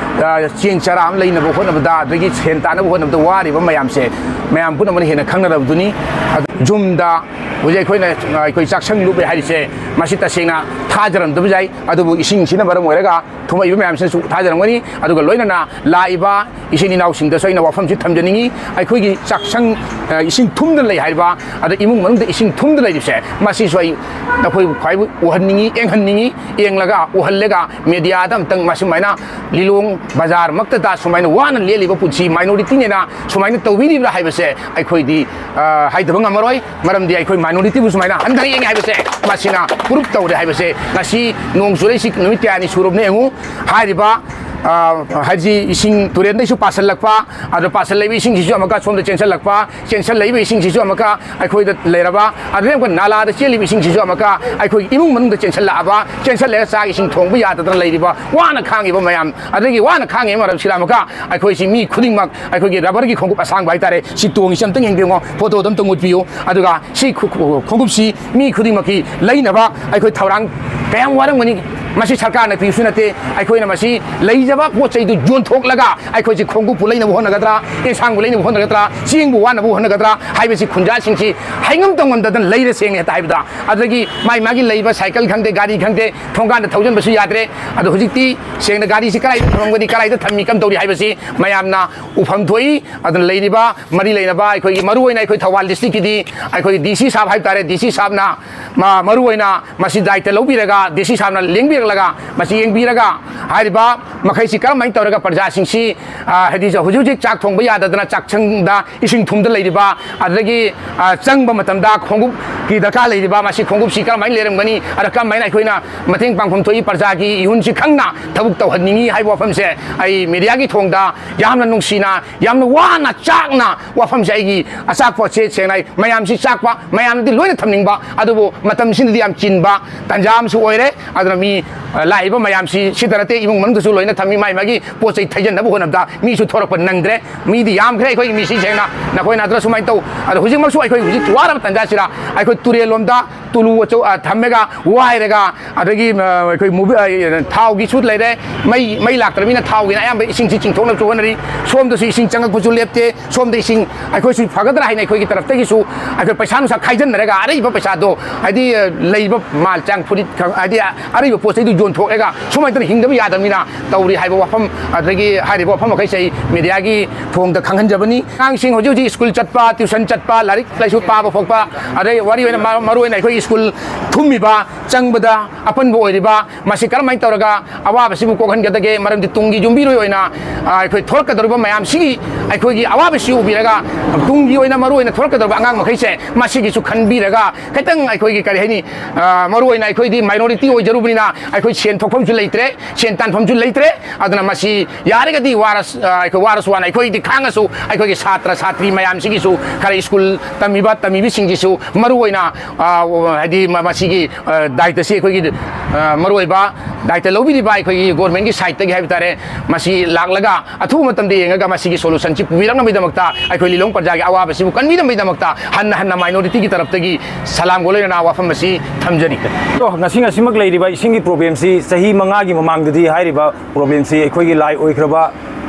ꯑ, ꯆꯦꯡ ꯆꯔꯥ ꯑꯃ ꯂꯩꯅꯕ ꯍꯣꯠꯅꯕꯗ, ꯑꯗꯒꯤ ꯁꯦꯟ ꯇꯥꯅꯕ ꯍꯣꯠꯅꯕꯗ ꯋꯥꯔꯤꯕ ꯃꯌꯥꯝꯁꯦ, ꯃꯌꯥꯝ ꯄꯨꯝꯅꯃꯛꯅ ꯍꯦꯟꯅ ꯈꯪꯅꯔꯕꯗꯨꯅꯤ꯫ ꯑꯗꯨ ꯌꯨꯝꯗ ꯍꯧꯖꯤꯛ ꯑꯩꯈꯣꯏꯅ, ꯑ, ꯑꯩꯈꯣꯏ ꯆꯥꯛꯁꯪ ꯂꯨꯞꯄꯦ ꯍꯥꯏꯔꯤꯁꯦ, ꯃꯁꯤ ꯇꯁꯦꯡꯅ ꯊꯥꯖꯔꯝꯗꯕꯁꯨ ꯌꯥꯏ꯫ ꯑꯗꯨꯕꯨ ꯏꯁꯤꯡꯁꯤꯅ ꯃꯔꯝ ꯑꯣꯏꯔꯒ ꯊꯨꯝꯃꯛꯏꯕ ꯃꯌꯥꯝꯁꯤꯅꯁꯨ ꯊꯥꯖꯔꯝꯒꯅꯤ꯫ ꯑꯗꯨꯒ ꯂꯣꯏꯅꯅ ꯂꯥꯛꯏꯕ ꯏꯆꯤꯟ ꯏꯅꯥꯎꯁꯤꯡꯗꯁꯨ ꯑꯩꯅ ꯋꯥꯐꯝꯁꯤ ꯊꯝꯖꯅꯤꯡꯉꯤ꯫ ꯑꯩꯈꯣꯏꯒꯤ ꯆꯥꯛꯁꯪ, ꯑ, ꯏꯁꯤꯡ ꯊꯨꯝꯗꯨꯅ ꯂꯩ ꯍꯥꯏꯔꯤꯕ, ꯑꯗ ꯏꯃꯨꯡ ꯃꯅꯨꯡꯗ ꯏꯁꯤꯡ ꯊꯨꯝꯗꯨꯅ ꯂꯩꯔꯤꯕꯁꯦ, ꯃꯁꯤꯁꯨ ꯑꯩ ꯅꯈꯣꯏꯕꯨ ꯈ꯭ꯋꯥꯏꯕꯨ ꯎꯍꯟꯅꯤꯡꯉꯤ, ꯌꯦꯡꯍꯟꯅꯤꯡꯉꯤ꯫ ꯌꯦꯡꯂꯒ, ꯎꯍꯜꯂꯒ, ꯃꯦꯗꯤꯌꯥꯗ ꯑꯃꯨꯛꯇꯪ ꯃꯁꯨꯃꯥꯏꯅ ꯂꯤꯂꯣꯡ ꯕꯖꯥꯔꯃꯛꯇꯗ ꯁꯨꯃꯥꯏꯅ ꯋꯥꯅ ꯂꯦꯜꯂꯤꯕ ꯄꯨꯟꯁꯤ, ꯃꯥꯏꯅꯣꯔꯤꯇꯤꯅꯦꯅ ꯁꯨꯃꯥꯏꯅ ꯇꯧꯕꯤꯔꯤꯕ꯭ꯔꯥ ꯍꯥꯏꯕꯁꯦ ꯑꯩꯈꯣꯏꯗꯤ, ꯑ, ꯍꯥꯏꯗꯕ ꯉꯝꯃꯔꯣꯏ꯫ ꯃꯔꯝꯗꯤ ꯑꯩꯈꯣꯏ ꯃꯥꯏꯅꯣꯔꯤꯇꯤꯕꯨ ꯁꯨꯃꯥꯏꯅ ꯍꯟꯊꯅ ꯌꯦꯡꯉꯤ ꯍꯥꯏꯕꯁꯦ ꯃꯁꯤꯅ ꯄ꯭ꯔꯨꯞ ꯇꯧꯔꯦ ꯍꯥꯏꯕꯁꯦ꯫ ꯉꯁꯤ ꯅꯣꯡ ꯆꯨꯔꯛꯏꯁꯤ ꯅꯨꯃꯤꯠ ꯀꯌꯥꯅꯤ ꯁꯨꯔꯕꯅ ꯌꯦꯡꯉꯨ꯫ ꯍꯥꯏꯔꯤꯕ, ꯑ, ꯍꯥꯏꯗꯤ ꯏꯁꯤꯡ ꯇꯨꯔꯦꯟꯗꯩꯁꯨ ꯄꯥꯁꯤꯜꯂꯛꯄ, ꯑꯗꯨ ꯄꯥꯁꯤꯜꯂꯛꯏꯕ ꯏꯁꯤꯡꯁꯤꯁꯨ ꯑꯃꯨꯛꯀ ꯁꯣꯝꯗ ꯆꯦꯟꯁꯤꯜꯂꯛꯄ, ꯆꯦꯟꯁꯤꯜꯂꯛꯏꯕ ꯏꯁꯤꯡꯁꯤꯁꯨ ꯑꯃꯨꯛꯀ ꯑꯩꯈꯣꯏꯗ ꯂꯩꯔꯕ, ꯑꯗꯨꯗꯩ ꯑꯃꯨꯛꯀ ꯅꯥꯂꯥꯗ ꯆꯦꯜꯂꯤꯕ ꯏꯁꯤꯡꯁꯤꯁꯨ ꯑꯃꯨꯛꯀ ꯑꯩꯈꯣꯏꯒꯤ ꯏꯃꯨꯡ ꯃꯅꯨꯡꯗ ꯆꯦꯟꯁꯤꯜꯂꯛꯑꯕ, ꯆꯦꯟꯁꯤꯜꯂꯒ ꯆꯥꯛ ꯏꯁꯤꯡ ꯊꯣꯡꯕ ꯌꯥꯗꯗꯅ ꯂꯩꯔꯤꯕ, ꯋꯥꯅ ꯈꯥꯡꯉꯤꯕ ꯃꯌꯥꯝ, ꯑꯗꯒꯤ ꯋꯥꯅ ꯈꯥꯡꯉꯤꯕ ꯃꯔꯝꯁꯤꯗ ꯑꯃꯨꯛꯀ ꯑꯩꯈꯣꯏꯁꯤ ꯃꯤ ꯈꯨꯗꯤꯡꯃꯛ ꯑꯩꯈꯣꯏꯒꯤ ꯔꯕꯔꯒꯤ ꯈꯣꯡꯎꯞ ꯑꯁꯥꯡꯕ ꯍꯥꯏꯇꯥꯔꯦ, ꯁꯤ ꯇꯣꯡꯉꯤꯁꯤ ꯑꯝꯇꯪ ꯌꯦꯡꯕꯤꯌꯨ, ꯐꯣꯇꯣꯗꯣ ꯑꯝꯇꯪ ꯎꯠꯄꯤꯌꯨ꯫ ꯑꯗꯨꯒ ꯁꯤ ꯈꯨ-, ꯈꯨ-, ꯈꯣꯡꯎꯞꯁꯤ ꯃꯤ ꯈꯨꯗꯤꯡꯃꯛꯀꯤ ꯂꯩꯅꯕ ꯑꯩꯈꯣꯏ ꯊꯧꯔꯥꯡ ꯀꯌꯥꯝ ꯋꯥꯔꯝꯒꯅꯤ꯫ ꯃꯁꯤ ꯁꯔꯀꯥꯔꯅ ꯄꯤꯕꯁꯨ ꯅꯠꯇꯦ, ꯑꯩꯈꯣꯏꯅ ꯃꯁꯤ ꯂꯩꯖꯕ ꯄꯣꯠ ꯆꯩꯗꯨ ꯌꯣꯟꯊꯣꯛꯂꯒ ꯑꯩꯈꯣꯏꯁꯤ ꯈꯣꯡꯎꯞꯄꯨ ꯂꯩꯅꯕ ꯍꯣꯠꯅꯒꯗ꯭ꯔꯥ, ꯌꯦꯟꯁꯥꯡꯕꯨ ꯂꯩꯅꯕ ꯍꯣꯠꯅꯒꯗ꯭ꯔꯥ, ꯆꯦꯡꯕꯨ ꯋꯥꯅꯕ ꯍꯣꯠꯅꯒꯗ꯭ꯔꯥ ꯍꯥꯏꯕꯁꯤ ꯈꯨꯟꯖꯥꯁꯤꯡꯁꯤ ꯍꯥꯏꯉꯝ ꯇꯧꯉꯝꯗꯗꯅ ꯂꯩꯔꯦ, ꯁꯦꯡꯅ ꯍꯦꯛꯇ ꯍꯥꯏꯕꯗ꯫ ꯑꯗꯒꯤ ꯃꯥꯏ ꯃꯥꯒꯤ ꯂꯩꯕ ꯁꯥꯏꯀꯜ ꯈꯪꯗꯦ, ꯒꯥꯔꯤ ꯈꯪꯗꯦ, ꯊꯣꯡꯒꯥꯟꯗ ꯊꯧꯖꯤꯟꯕꯁꯨ ꯌꯥꯗ꯭ꯔꯦ꯫ ꯑꯗꯣ ꯍꯧꯖꯤꯛꯇꯤ ꯁꯦꯡꯅ ꯒꯥꯔꯤꯁꯤ ꯀꯗꯥꯏꯗ ꯊꯝꯃꯝꯒꯅꯤ, ꯀꯗꯥꯏꯗ ꯊꯝꯃꯤ, ꯀꯝꯗꯧꯔꯤ ꯍꯥꯏꯕꯁꯤ ꯃꯌꯥꯝꯅ ꯎꯐꯝ ꯊꯣꯛꯏ꯫ ꯑꯗꯨꯅ ꯂꯩꯔꯤꯕ ꯃꯔꯤ ꯂꯩꯅꯕ ꯑꯩꯈꯣꯏꯒꯤ, ꯃꯔꯨꯑꯣꯏꯅ ꯑꯩꯈꯣꯏ ꯊꯧꯕꯥꯜ ꯗꯤꯁꯇ꯭ꯔꯤꯛꯀꯤꯗꯤ ꯑꯩꯈꯣꯏꯒꯤ ꯗꯤ ꯁꯤ ꯁꯥꯍꯕ ꯍꯥꯏꯕ ꯇꯥꯔꯦ, ꯗꯤ ꯁꯤ ꯁꯥꯍꯕꯅ ꯃ-, ꯃꯔꯨꯑꯣꯏꯅ ꯃꯁꯤ ꯗꯥꯏꯇ ꯂꯧꯕꯤꯔꯒ, ꯗꯤ ꯁꯤ ꯁꯥꯍꯕꯅ ꯂꯦꯡꯕꯤꯔꯛꯂꯒ, ꯃꯁꯤ ꯌꯦꯡꯕꯤꯔꯒ ꯍꯥꯏꯔꯤꯕ ꯃꯈꯩꯁꯤ ꯀꯔꯝꯍꯥꯏꯅ ꯇꯧꯔꯒ ꯄ꯭ꯔꯖꯥꯁꯤꯡꯁꯤ, ꯑ, ꯍꯥꯏꯗꯤ ꯍꯧꯖꯤꯛ ꯍꯧꯖꯤꯛ ꯆꯥꯛ ꯊꯣꯡꯕ ꯌꯥꯗꯗꯅ ꯆꯥꯛꯁꯪꯗ ꯏꯁꯤꯡ ꯊꯨꯝꯗ ꯂꯩꯔꯤꯕ, ꯑꯗꯨꯗꯒꯤ, ꯑ, ꯆꯪꯕ ꯃꯇꯝꯗ ꯈꯣꯡꯎꯞꯀꯤ ꯗꯔꯀꯥꯔ ꯂꯩꯔꯤꯕ, ꯃꯁꯤ ꯈꯣꯡꯎꯞꯁꯤ ꯀꯔꯝꯍꯥꯏꯅ ꯂꯩꯔꯝꯒꯅꯤ, ꯑꯗ ꯀꯔꯝꯍꯥꯏꯅ ꯑꯩꯈꯣꯏꯅ ꯃꯇꯦꯡ ꯄꯥꯡꯐꯝ ꯊꯣꯛꯏ, ꯄ꯭ꯔꯖꯥꯒꯤ ꯏꯍꯨꯟꯁꯤ ꯈꯪꯅ ꯊꯕꯛ ꯇꯧꯍꯟꯅꯤꯡꯉꯤ ꯍꯥꯏꯕ ꯋꯥꯐꯝꯁꯦ ꯑꯩ ꯃꯦꯗꯤꯌꯥꯒꯤ ꯊꯣꯡꯗ ꯌꯥꯝꯅ ꯅꯨꯡꯁꯤꯅ, ꯌꯥꯝꯅ ꯋꯥꯅ ꯆꯥꯛꯅ ꯋꯥꯐꯝꯁꯦ ꯑꯩꯒꯤ ꯑꯆꯥꯛꯄꯁꯦ ꯁꯦꯡꯅ ꯍꯥꯏ, ꯃꯌꯥꯝꯁꯤ ꯆꯥꯛꯄ, ꯃꯌꯥꯝꯅꯗꯤ ꯂꯣꯏꯅ ꯊꯝꯅꯤꯡꯕ, ꯑꯗꯨꯕꯨ ꯃꯇꯝꯁꯤꯅꯗꯤ ꯌꯥꯝ ꯆꯤꯟꯕ ꯇꯥꯟꯖꯥ ꯑꯃꯁꯨ ꯑꯣꯏꯔꯦ꯫ ꯑꯗꯨꯅ ꯃꯤ ꯂꯥꯛꯏꯕ ꯃꯌꯥꯝꯁꯤ ꯁꯤꯗ ꯅꯠꯇꯦ, ꯏꯃꯨꯡ ꯃꯅꯨꯡꯗꯁꯨ ꯂꯣꯏꯅ ꯊꯝꯃꯤ꯫ ꯃꯥꯏ ꯃꯥꯒꯤ ꯄꯣꯠ ꯆꯩ ꯊꯩꯖꯤꯟꯅꯕ ꯍꯣꯠꯅꯕꯗ ꯃꯤꯁꯨ ꯊꯣꯔꯛꯄ ꯅꯪꯗ꯭ꯔꯦ꯫ ꯃꯤꯗꯤ ꯌꯥꯝꯈ꯭ꯔꯦ ꯑꯩꯈꯣꯏꯒꯤ ꯃꯤꯁꯤ, ꯁꯦꯡꯅ ꯅꯈꯣꯏ ꯅꯠꯇ꯭ꯔ ꯁꯨꯃꯥꯏꯅ ꯇꯧ꯫ ꯑꯗꯣ ꯍꯧꯖꯤꯛꯃꯛꯁꯨ ꯑꯩꯈꯣꯏ ꯍꯧꯖꯤꯛ ꯋꯥꯔꯕ ꯇꯥꯟꯖꯥꯁꯤꯗ ꯑꯩꯈꯣꯏ ꯇꯨꯔꯦꯜ ꯂꯣꯝꯗ ꯇꯨꯂꯨ ꯑꯆꯧ-, ꯑ, ꯊꯝꯃꯒ ꯋꯥꯏꯔꯒ, ꯑꯗꯒꯤ, ꯑ, ꯑꯩꯈꯣꯏ ꯃꯨꯕꯤ-, ꯑ, ꯊꯥꯎꯒꯤꯁꯨ ꯂꯩꯔꯦ꯫ ꯃꯩ, ꯃꯩ ꯂꯥꯛꯇ꯭ꯔꯕꯅꯤꯅ ꯊꯥꯎꯒꯤꯅ ꯑꯌꯥꯝꯕ ꯏꯁꯤꯡꯁꯤ ꯆꯤꯡꯊꯣꯛꯅꯕꯁꯨ ꯍꯣꯠꯅꯔꯤ꯫ ꯁꯣꯝꯗꯁꯨ ꯏꯁꯤꯡ ꯆꯪꯉꯛꯄꯁꯨ ꯂꯦꯞꯇꯦ꯫ ꯁꯣꯝꯗ ꯏꯁꯤꯡ ꯑꯩꯈꯣꯏꯁꯨ ꯐꯒꯗ꯭ꯔꯥ ꯍꯥꯏꯅ ꯑꯩꯈꯣꯏꯒꯤ ꯇꯔꯞꯇꯒꯤꯁꯨ ꯑꯩꯈꯣꯏ ꯄꯩꯁꯥ ꯅꯨꯡꯁꯥ ꯈꯥꯏꯖꯤꯟꯅꯔꯒ ꯑꯔꯩꯕ ꯄꯩꯁꯥꯗꯣ, ꯍꯥꯏꯗꯤ, ꯑ, ꯂꯩꯕ ꯃꯥꯜ ꯆꯥꯡ ꯐꯨꯔꯤꯠ ꯈ-, ꯍꯥꯏꯗꯤ, ꯑ, ꯑꯔꯩꯕ ꯄꯣꯠ ꯆꯩꯗꯨ ꯌꯣꯟꯊꯣꯛꯑꯒ ꯁꯨꯃꯥꯏꯅ ꯇꯧꯅ ꯍꯤꯡꯗꯕ ꯌꯥꯗꯕꯅꯤꯅ ꯇꯧꯔꯤ ꯍꯥꯏꯕ ꯋꯥꯐꯝ, ꯑꯗꯒꯤ ꯍꯥꯏꯔꯤꯕ ꯋꯥꯐꯝ ꯃꯈꯩꯁꯦ ꯑꯩ ꯃꯦꯗꯤꯌꯥꯒꯤ ꯊꯣꯡꯗ ꯈꯪꯍꯟꯖꯕꯅꯤ꯫ ꯑꯉꯥꯡꯁꯤꯡ ꯍꯧꯖꯤꯛ ꯍꯧꯖꯤꯛ ꯁ꯭ꯀꯨꯜ ꯆꯠꯄ, ꯇ꯭ꯌꯨꯁꯟ ꯆꯠꯄ, ꯂꯥꯏꯔꯤꯛ ꯂꯥꯏꯁꯨ ꯄꯥꯕ ꯈꯣꯠꯄ, ꯑꯗꯩ ꯋꯥꯔꯤ ꯑꯣꯏꯅ ꯃ-, ꯃꯔꯨ ꯑꯣꯏꯅ ꯑꯩꯈꯣꯏ ꯁ꯭ꯀꯨꯜ ꯊꯨꯝꯃꯤꯕ, ꯆꯪꯕꯗ ꯑꯄꯟꯕ ꯑꯣꯏꯔꯤꯕ, ꯃꯁꯤ ꯀꯔꯝꯍꯥꯏꯅ ꯇꯧꯔꯒ ꯑꯋꯥꯕꯁꯤꯕꯨ ꯀꯣꯛꯍꯟꯒꯗꯒꯦ? ꯃꯔꯝꯗꯤ ꯇꯨꯡꯒꯤ ꯌꯨꯝꯕꯤꯔꯣꯏ ꯑꯣꯏꯅ, ꯑ, ꯑꯩꯈꯣꯏ ꯊꯣꯔꯛꯀꯗꯧꯔꯤꯕ ꯃꯌꯥꯝꯁꯤꯒꯤ ꯑꯩꯈꯣꯏꯒꯤ ꯑꯋꯥꯕꯁꯤ ꯎꯕꯤꯔꯒ, ꯇꯨꯡꯒꯤ ꯑꯣꯏꯅ ꯃꯔꯨ ꯑꯣꯏꯅ ꯊꯣꯔꯛꯀꯗꯧꯔꯤꯕ ꯑꯉꯥꯡ ꯃꯈꯩꯁꯦ ꯃꯁꯤꯒꯤꯁꯨ ꯈꯟꯕꯤꯔꯒ, ꯈꯤꯇꯪ ꯑꯩꯈꯣꯏꯒꯤ, ꯀꯔꯤ ꯍꯥꯏꯅꯤ, ꯑ, ꯃꯔꯨ ꯑꯣꯏꯅ ꯑꯩꯈꯣꯏꯗꯤ minority ꯑꯣꯏꯖꯔꯨꯕꯅꯤꯅ ꯑꯩꯈꯣꯏ ꯁꯦꯟ ꯊꯣꯛꯐꯝꯁꯨ ꯂꯩꯇ꯭ꯔꯦ, ꯁꯦꯟ ꯇꯥꯟꯐꯝꯁꯨ ꯂꯩꯇ꯭ꯔꯦ꯫ ꯑꯗꯨꯅ ꯃꯁꯤ ꯌꯥꯔꯒꯗꯤ ꯋꯥꯔꯁ-, ꯑ, ꯑꯩꯈꯣꯏ ꯋꯥꯔꯁꯨ ꯋꯥꯅ ꯑꯩꯈꯣꯏꯗꯤ ꯈꯥꯡꯉꯁꯨ ꯑꯩꯈꯣꯏꯒꯤ ꯁꯥꯇ꯭ꯔ ꯁꯥꯇ꯭ꯔꯤ ꯃꯌꯥꯝꯁꯤꯒꯤꯁꯨ, ꯈꯔ ꯁ꯭ꯀꯨꯜ ꯇꯝꯃꯤꯕ ꯇꯝꯃꯤꯕꯁꯤꯡꯒꯤꯁꯨ ꯃꯔꯨ ꯑꯣꯏꯅ, ꯑ, ꯍꯥꯏꯗꯤ ꯃ-, ꯃꯁꯤꯒꯤ, ꯑ, ꯗꯥꯏꯇꯁꯤ ꯑꯩꯈꯣꯏꯒꯤ, ꯑ, ꯃꯔꯨ ꯑꯣꯏꯕ ꯗꯥꯏꯇ ꯂꯧꯕꯤꯔꯤꯕ ꯑꯩꯈꯣꯏꯒꯤ ꯒꯣꯔꯃꯦꯟꯒꯤ ꯁꯥꯏꯠꯇꯒꯤ ꯍꯥꯏꯕ ꯇꯥꯔꯦ, ꯃꯁꯤ ꯂꯥꯛꯂꯒ ꯑꯊꯨꯕ ꯃꯇꯝꯗ ꯌꯦꯡꯉꯒ ꯃꯁꯤꯒꯤ solutionꯁꯤ ꯄꯨꯕꯤꯔꯛꯅꯕꯒꯤꯗꯃꯛꯇ, ꯑꯩꯈꯣꯏ ꯂꯤꯂꯣꯡ ꯄ꯭ꯔꯖꯥꯒꯤ ꯑꯋꯥꯕꯁꯤꯕꯨ ꯀꯟꯕꯤꯅꯕꯒꯤꯗꯃꯛꯇ ꯍꯟꯅ ꯍꯟꯅ minorityꯒꯤ ꯇꯔꯞꯇꯒꯤ ꯁꯂꯥꯝꯒ ꯂꯣꯏꯅꯅ ꯋꯥꯐꯝ ꯑꯁꯤ ꯊꯝꯖꯔꯤ꯫ ꯑꯗꯣ ꯉꯁꯤ ꯉꯁꯤꯃꯛ ꯂꯩꯔꯤꯕ ꯏꯁꯤꯡꯒꯤ problemꯁꯤ ꯆꯍꯤ ꯃꯉꯥꯒꯤ ꯃꯃꯥꯡꯗꯗꯤ ꯍꯥꯏꯔꯤꯕ problemꯁꯤ ꯑꯩꯈꯣꯏꯒꯤ ꯂꯥꯏ ꯑꯣꯏꯈ꯭ꯔꯕ,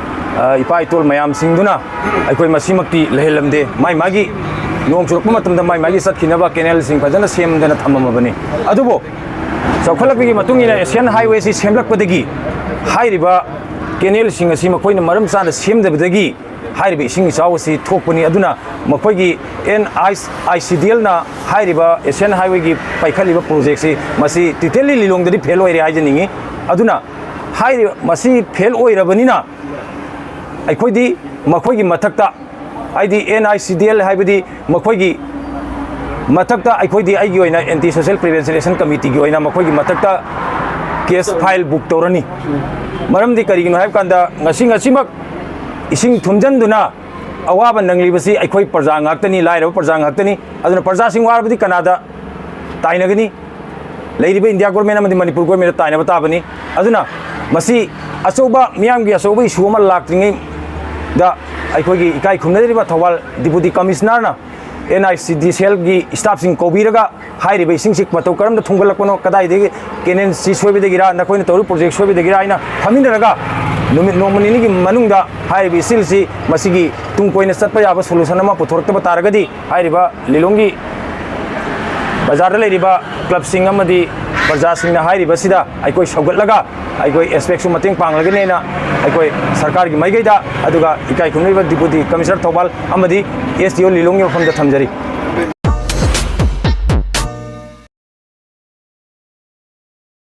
ꯑ, ꯏꯄꯥ ꯏꯇꯣꯜ ꯃꯌꯥꯝꯁꯤꯡꯗꯨꯅ ꯑꯩꯈꯣꯏ ꯃꯁꯤꯃꯛꯇꯤ ꯂꯩꯍꯜꯂꯝꯗꯦ꯫ ꯃꯥꯏ ꯃꯥꯒꯤ ꯅꯣꯡ ꯆꯨꯔꯛꯄ ꯃꯇꯝꯗ ꯃꯥꯏ ꯃꯥꯒꯤ ꯆꯠꯈꯤꯅꯕ canalꯁꯤꯡ ꯐꯖꯅ ꯁꯦꯝꯗꯅ ꯊꯝꯃꯝꯃꯕꯅꯤ꯫ ꯑꯗꯨꯕꯨ ꯆꯥꯎꯈꯠꯂꯛꯄꯒꯤ ꯃꯇꯨꯡ ꯏꯟꯅ Asian Highwayꯁꯤ ꯁꯦꯝꯂꯛꯄꯗꯒꯤ ꯍꯥꯏꯔꯤꯕ canalꯁꯤꯡ ꯑꯁꯤ ꯃꯈꯣꯏꯅ ꯃꯔꯝ ꯆꯥꯅ ꯁꯦꯝꯗꯕꯗꯒꯤ ꯍꯥꯏꯔꯤꯕ ꯏꯁꯤꯡ ꯏꯆꯥꯎ ꯑꯁꯤ ꯊꯣꯛꯄꯅꯤ꯫ ꯑꯗꯨꯅ ꯃꯈꯣꯏꯒꯤ NHICDLꯅ ꯍꯥꯏꯔꯤꯕ Asian Highwayꯒꯤ ꯄꯥꯏꯈꯠꯂꯤꯕ projectꯁꯤ ꯃꯁꯤ totally ꯂꯤꯂꯣꯡꯗꯗꯤ fail ꯑꯣꯏꯔꯦ ꯍꯥꯏꯖꯅꯤꯡꯉꯤ꯫ ꯑꯗꯨꯅ ꯍꯥꯏꯔꯤꯕ ꯃꯁꯤ fail ꯑꯣꯏꯔꯕꯅꯤꯅ ꯑꯩꯈꯣꯏꯗꯤ ꯃꯈꯣꯏꯒꯤ ꯃꯊꯛꯇ, ꯍꯥꯏꯗꯤ NHICDL ꯍꯥꯏꯕꯗꯤ ꯃꯈꯣꯏꯒꯤ ꯃꯊꯛꯇ ꯑꯩꯈꯣꯏꯗꯤ, ꯑꯩꯒꯤ ꯑꯣꯏꯅ Anti Social Prevention Action Committeeꯒꯤ ꯑꯣꯏꯅ ꯃꯈꯣꯏꯒꯤ ꯃꯊꯛꯇ case file book ꯇꯧꯔꯅꯤ꯫ ꯃꯔꯝꯗꯤ ꯀꯔꯤꯒꯤꯅꯣ ꯍꯥꯏꯕ ꯀꯥꯟꯗ ꯉꯁꯤ ꯉꯁꯤꯃꯛ ꯏꯁꯤꯡ ꯊꯨꯝꯖꯤꯟꯗꯨꯅ ꯑꯋꯥꯕ ꯅꯪꯂꯤꯕꯁꯤ ꯑꯩꯈꯣꯏ ꯄ꯭ꯔꯖꯥ ꯉꯥꯛꯇꯅꯤ, ꯂꯥꯏꯔꯕ ꯄ꯭ꯔꯖꯥ ꯉꯥꯛꯇꯅꯤ꯫ ꯑꯗꯨꯅ ꯄ꯭ꯔꯖꯥꯁꯤꯡ ꯋꯥꯔꯕꯗꯤ ꯀꯅꯥꯗ ꯇꯥꯏꯅꯒꯅꯤ? ꯂꯩꯔꯤꯕ ꯏꯟꯗꯤꯌꯥ ꯒꯣꯔꯃꯦꯟ ꯑꯃꯗꯤ ꯃꯅꯤꯄꯨꯔ ꯒꯣꯔꯃꯦꯟꯗ ꯇꯥꯏꯅꯕ ꯇꯥꯕꯅꯤ꯫ ꯑꯗꯨꯅ ꯃꯁꯤ ꯑꯆꯧꯕ, ꯃꯤꯌꯥꯝꯒꯤ ꯑꯆꯧꯕ ꯏꯁꯨ ꯑꯃ ꯂꯥꯛꯇ꯭ꯔꯤꯉꯩꯗ ꯑꯩꯈꯣꯏꯒꯤ ꯏꯀꯥꯏ ꯈꯨꯝꯅꯔꯤꯕ ꯊꯧꯕꯥꯜ ꯗꯤꯄꯨꯇꯤ ꯀꯃꯤꯁꯅꯔꯅ ꯑꯦꯟ ꯑꯥꯏ ꯁꯤ ꯗꯤ ꯁꯦꯜꯒꯤ ꯁ꯭ꯇꯥꯐꯁꯤꯡ ꯀꯧꯕꯤꯔꯒ ꯍꯥꯏꯔꯤꯕ ꯏꯁꯤꯡꯁꯤ ꯃꯇꯧ ꯀꯔꯝꯅ ꯊꯨꯡꯒꯠꯂꯛꯄꯅꯣ, ꯀꯗꯥꯏꯗꯒꯤ ꯀꯦꯅꯦꯜꯁꯤ ꯁꯣꯏꯕꯗꯒꯤꯔ, ꯅꯈꯣꯏꯅ ꯇꯧꯔꯤꯕ ꯄ꯭ꯔꯣꯖꯦꯛ ꯁꯣꯏꯕꯗꯒꯤꯔ ꯍꯥꯏꯅ ꯐꯝꯃꯤꯟꯅꯔꯒ ꯅꯨꯃꯤꯠ ꯅꯣꯡꯃ ꯅꯤꯅꯤꯒꯤ ꯃꯅꯨꯡꯗ ꯍꯥꯏꯔꯤꯕ ꯏꯁꯤꯡꯁꯤ ꯃꯁꯤꯒꯤ ꯇꯨꯡ ꯀꯣꯏꯅ ꯆꯠꯄ ꯌꯥꯕ ꯁꯣꯂꯨꯁꯟ ꯑꯃ ꯄꯨꯊꯣꯔꯛꯇꯕ ꯇꯥꯔꯒꯗꯤ ꯍꯥꯏꯔꯤꯕ ꯂꯤꯂꯣꯡꯒꯤ ꯕꯖꯥꯔꯗ ꯂꯩꯔꯤꯕ ꯀ꯭ꯂꯕꯁꯤꯡ ꯑꯃꯗꯤ ꯄ꯭ꯔꯖꯥꯁꯤꯡꯅ ꯍꯥꯏꯔꯤꯕꯁꯤꯗ ꯑꯩꯈꯣꯏ ꯁꯧꯒꯠꯂꯒ ꯑꯩꯈꯣꯏ ꯑꯦꯁꯄꯦꯛꯁꯨ ꯃꯇꯦꯡ ꯄꯥꯡꯂꯒꯅꯦꯅ ꯑꯩꯈꯣꯏ ꯁꯔꯀꯥꯔꯒꯤ ꯃꯥꯏꯀꯩꯗ, ꯑꯗꯨꯒ ꯏꯀꯥꯏ ꯈꯨꯝꯅꯔꯤꯕ ꯗꯤꯄꯨꯇꯤ ꯀꯃꯤꯁꯅꯔ ꯊꯧꯕꯥꯜ ꯑꯃꯗꯤ ꯑꯦꯁ ꯗꯤ ꯑꯣ ꯂꯤꯂꯣꯡꯒꯤ ꯃꯐꯝꯗ ꯊꯝꯖꯔꯤ꯫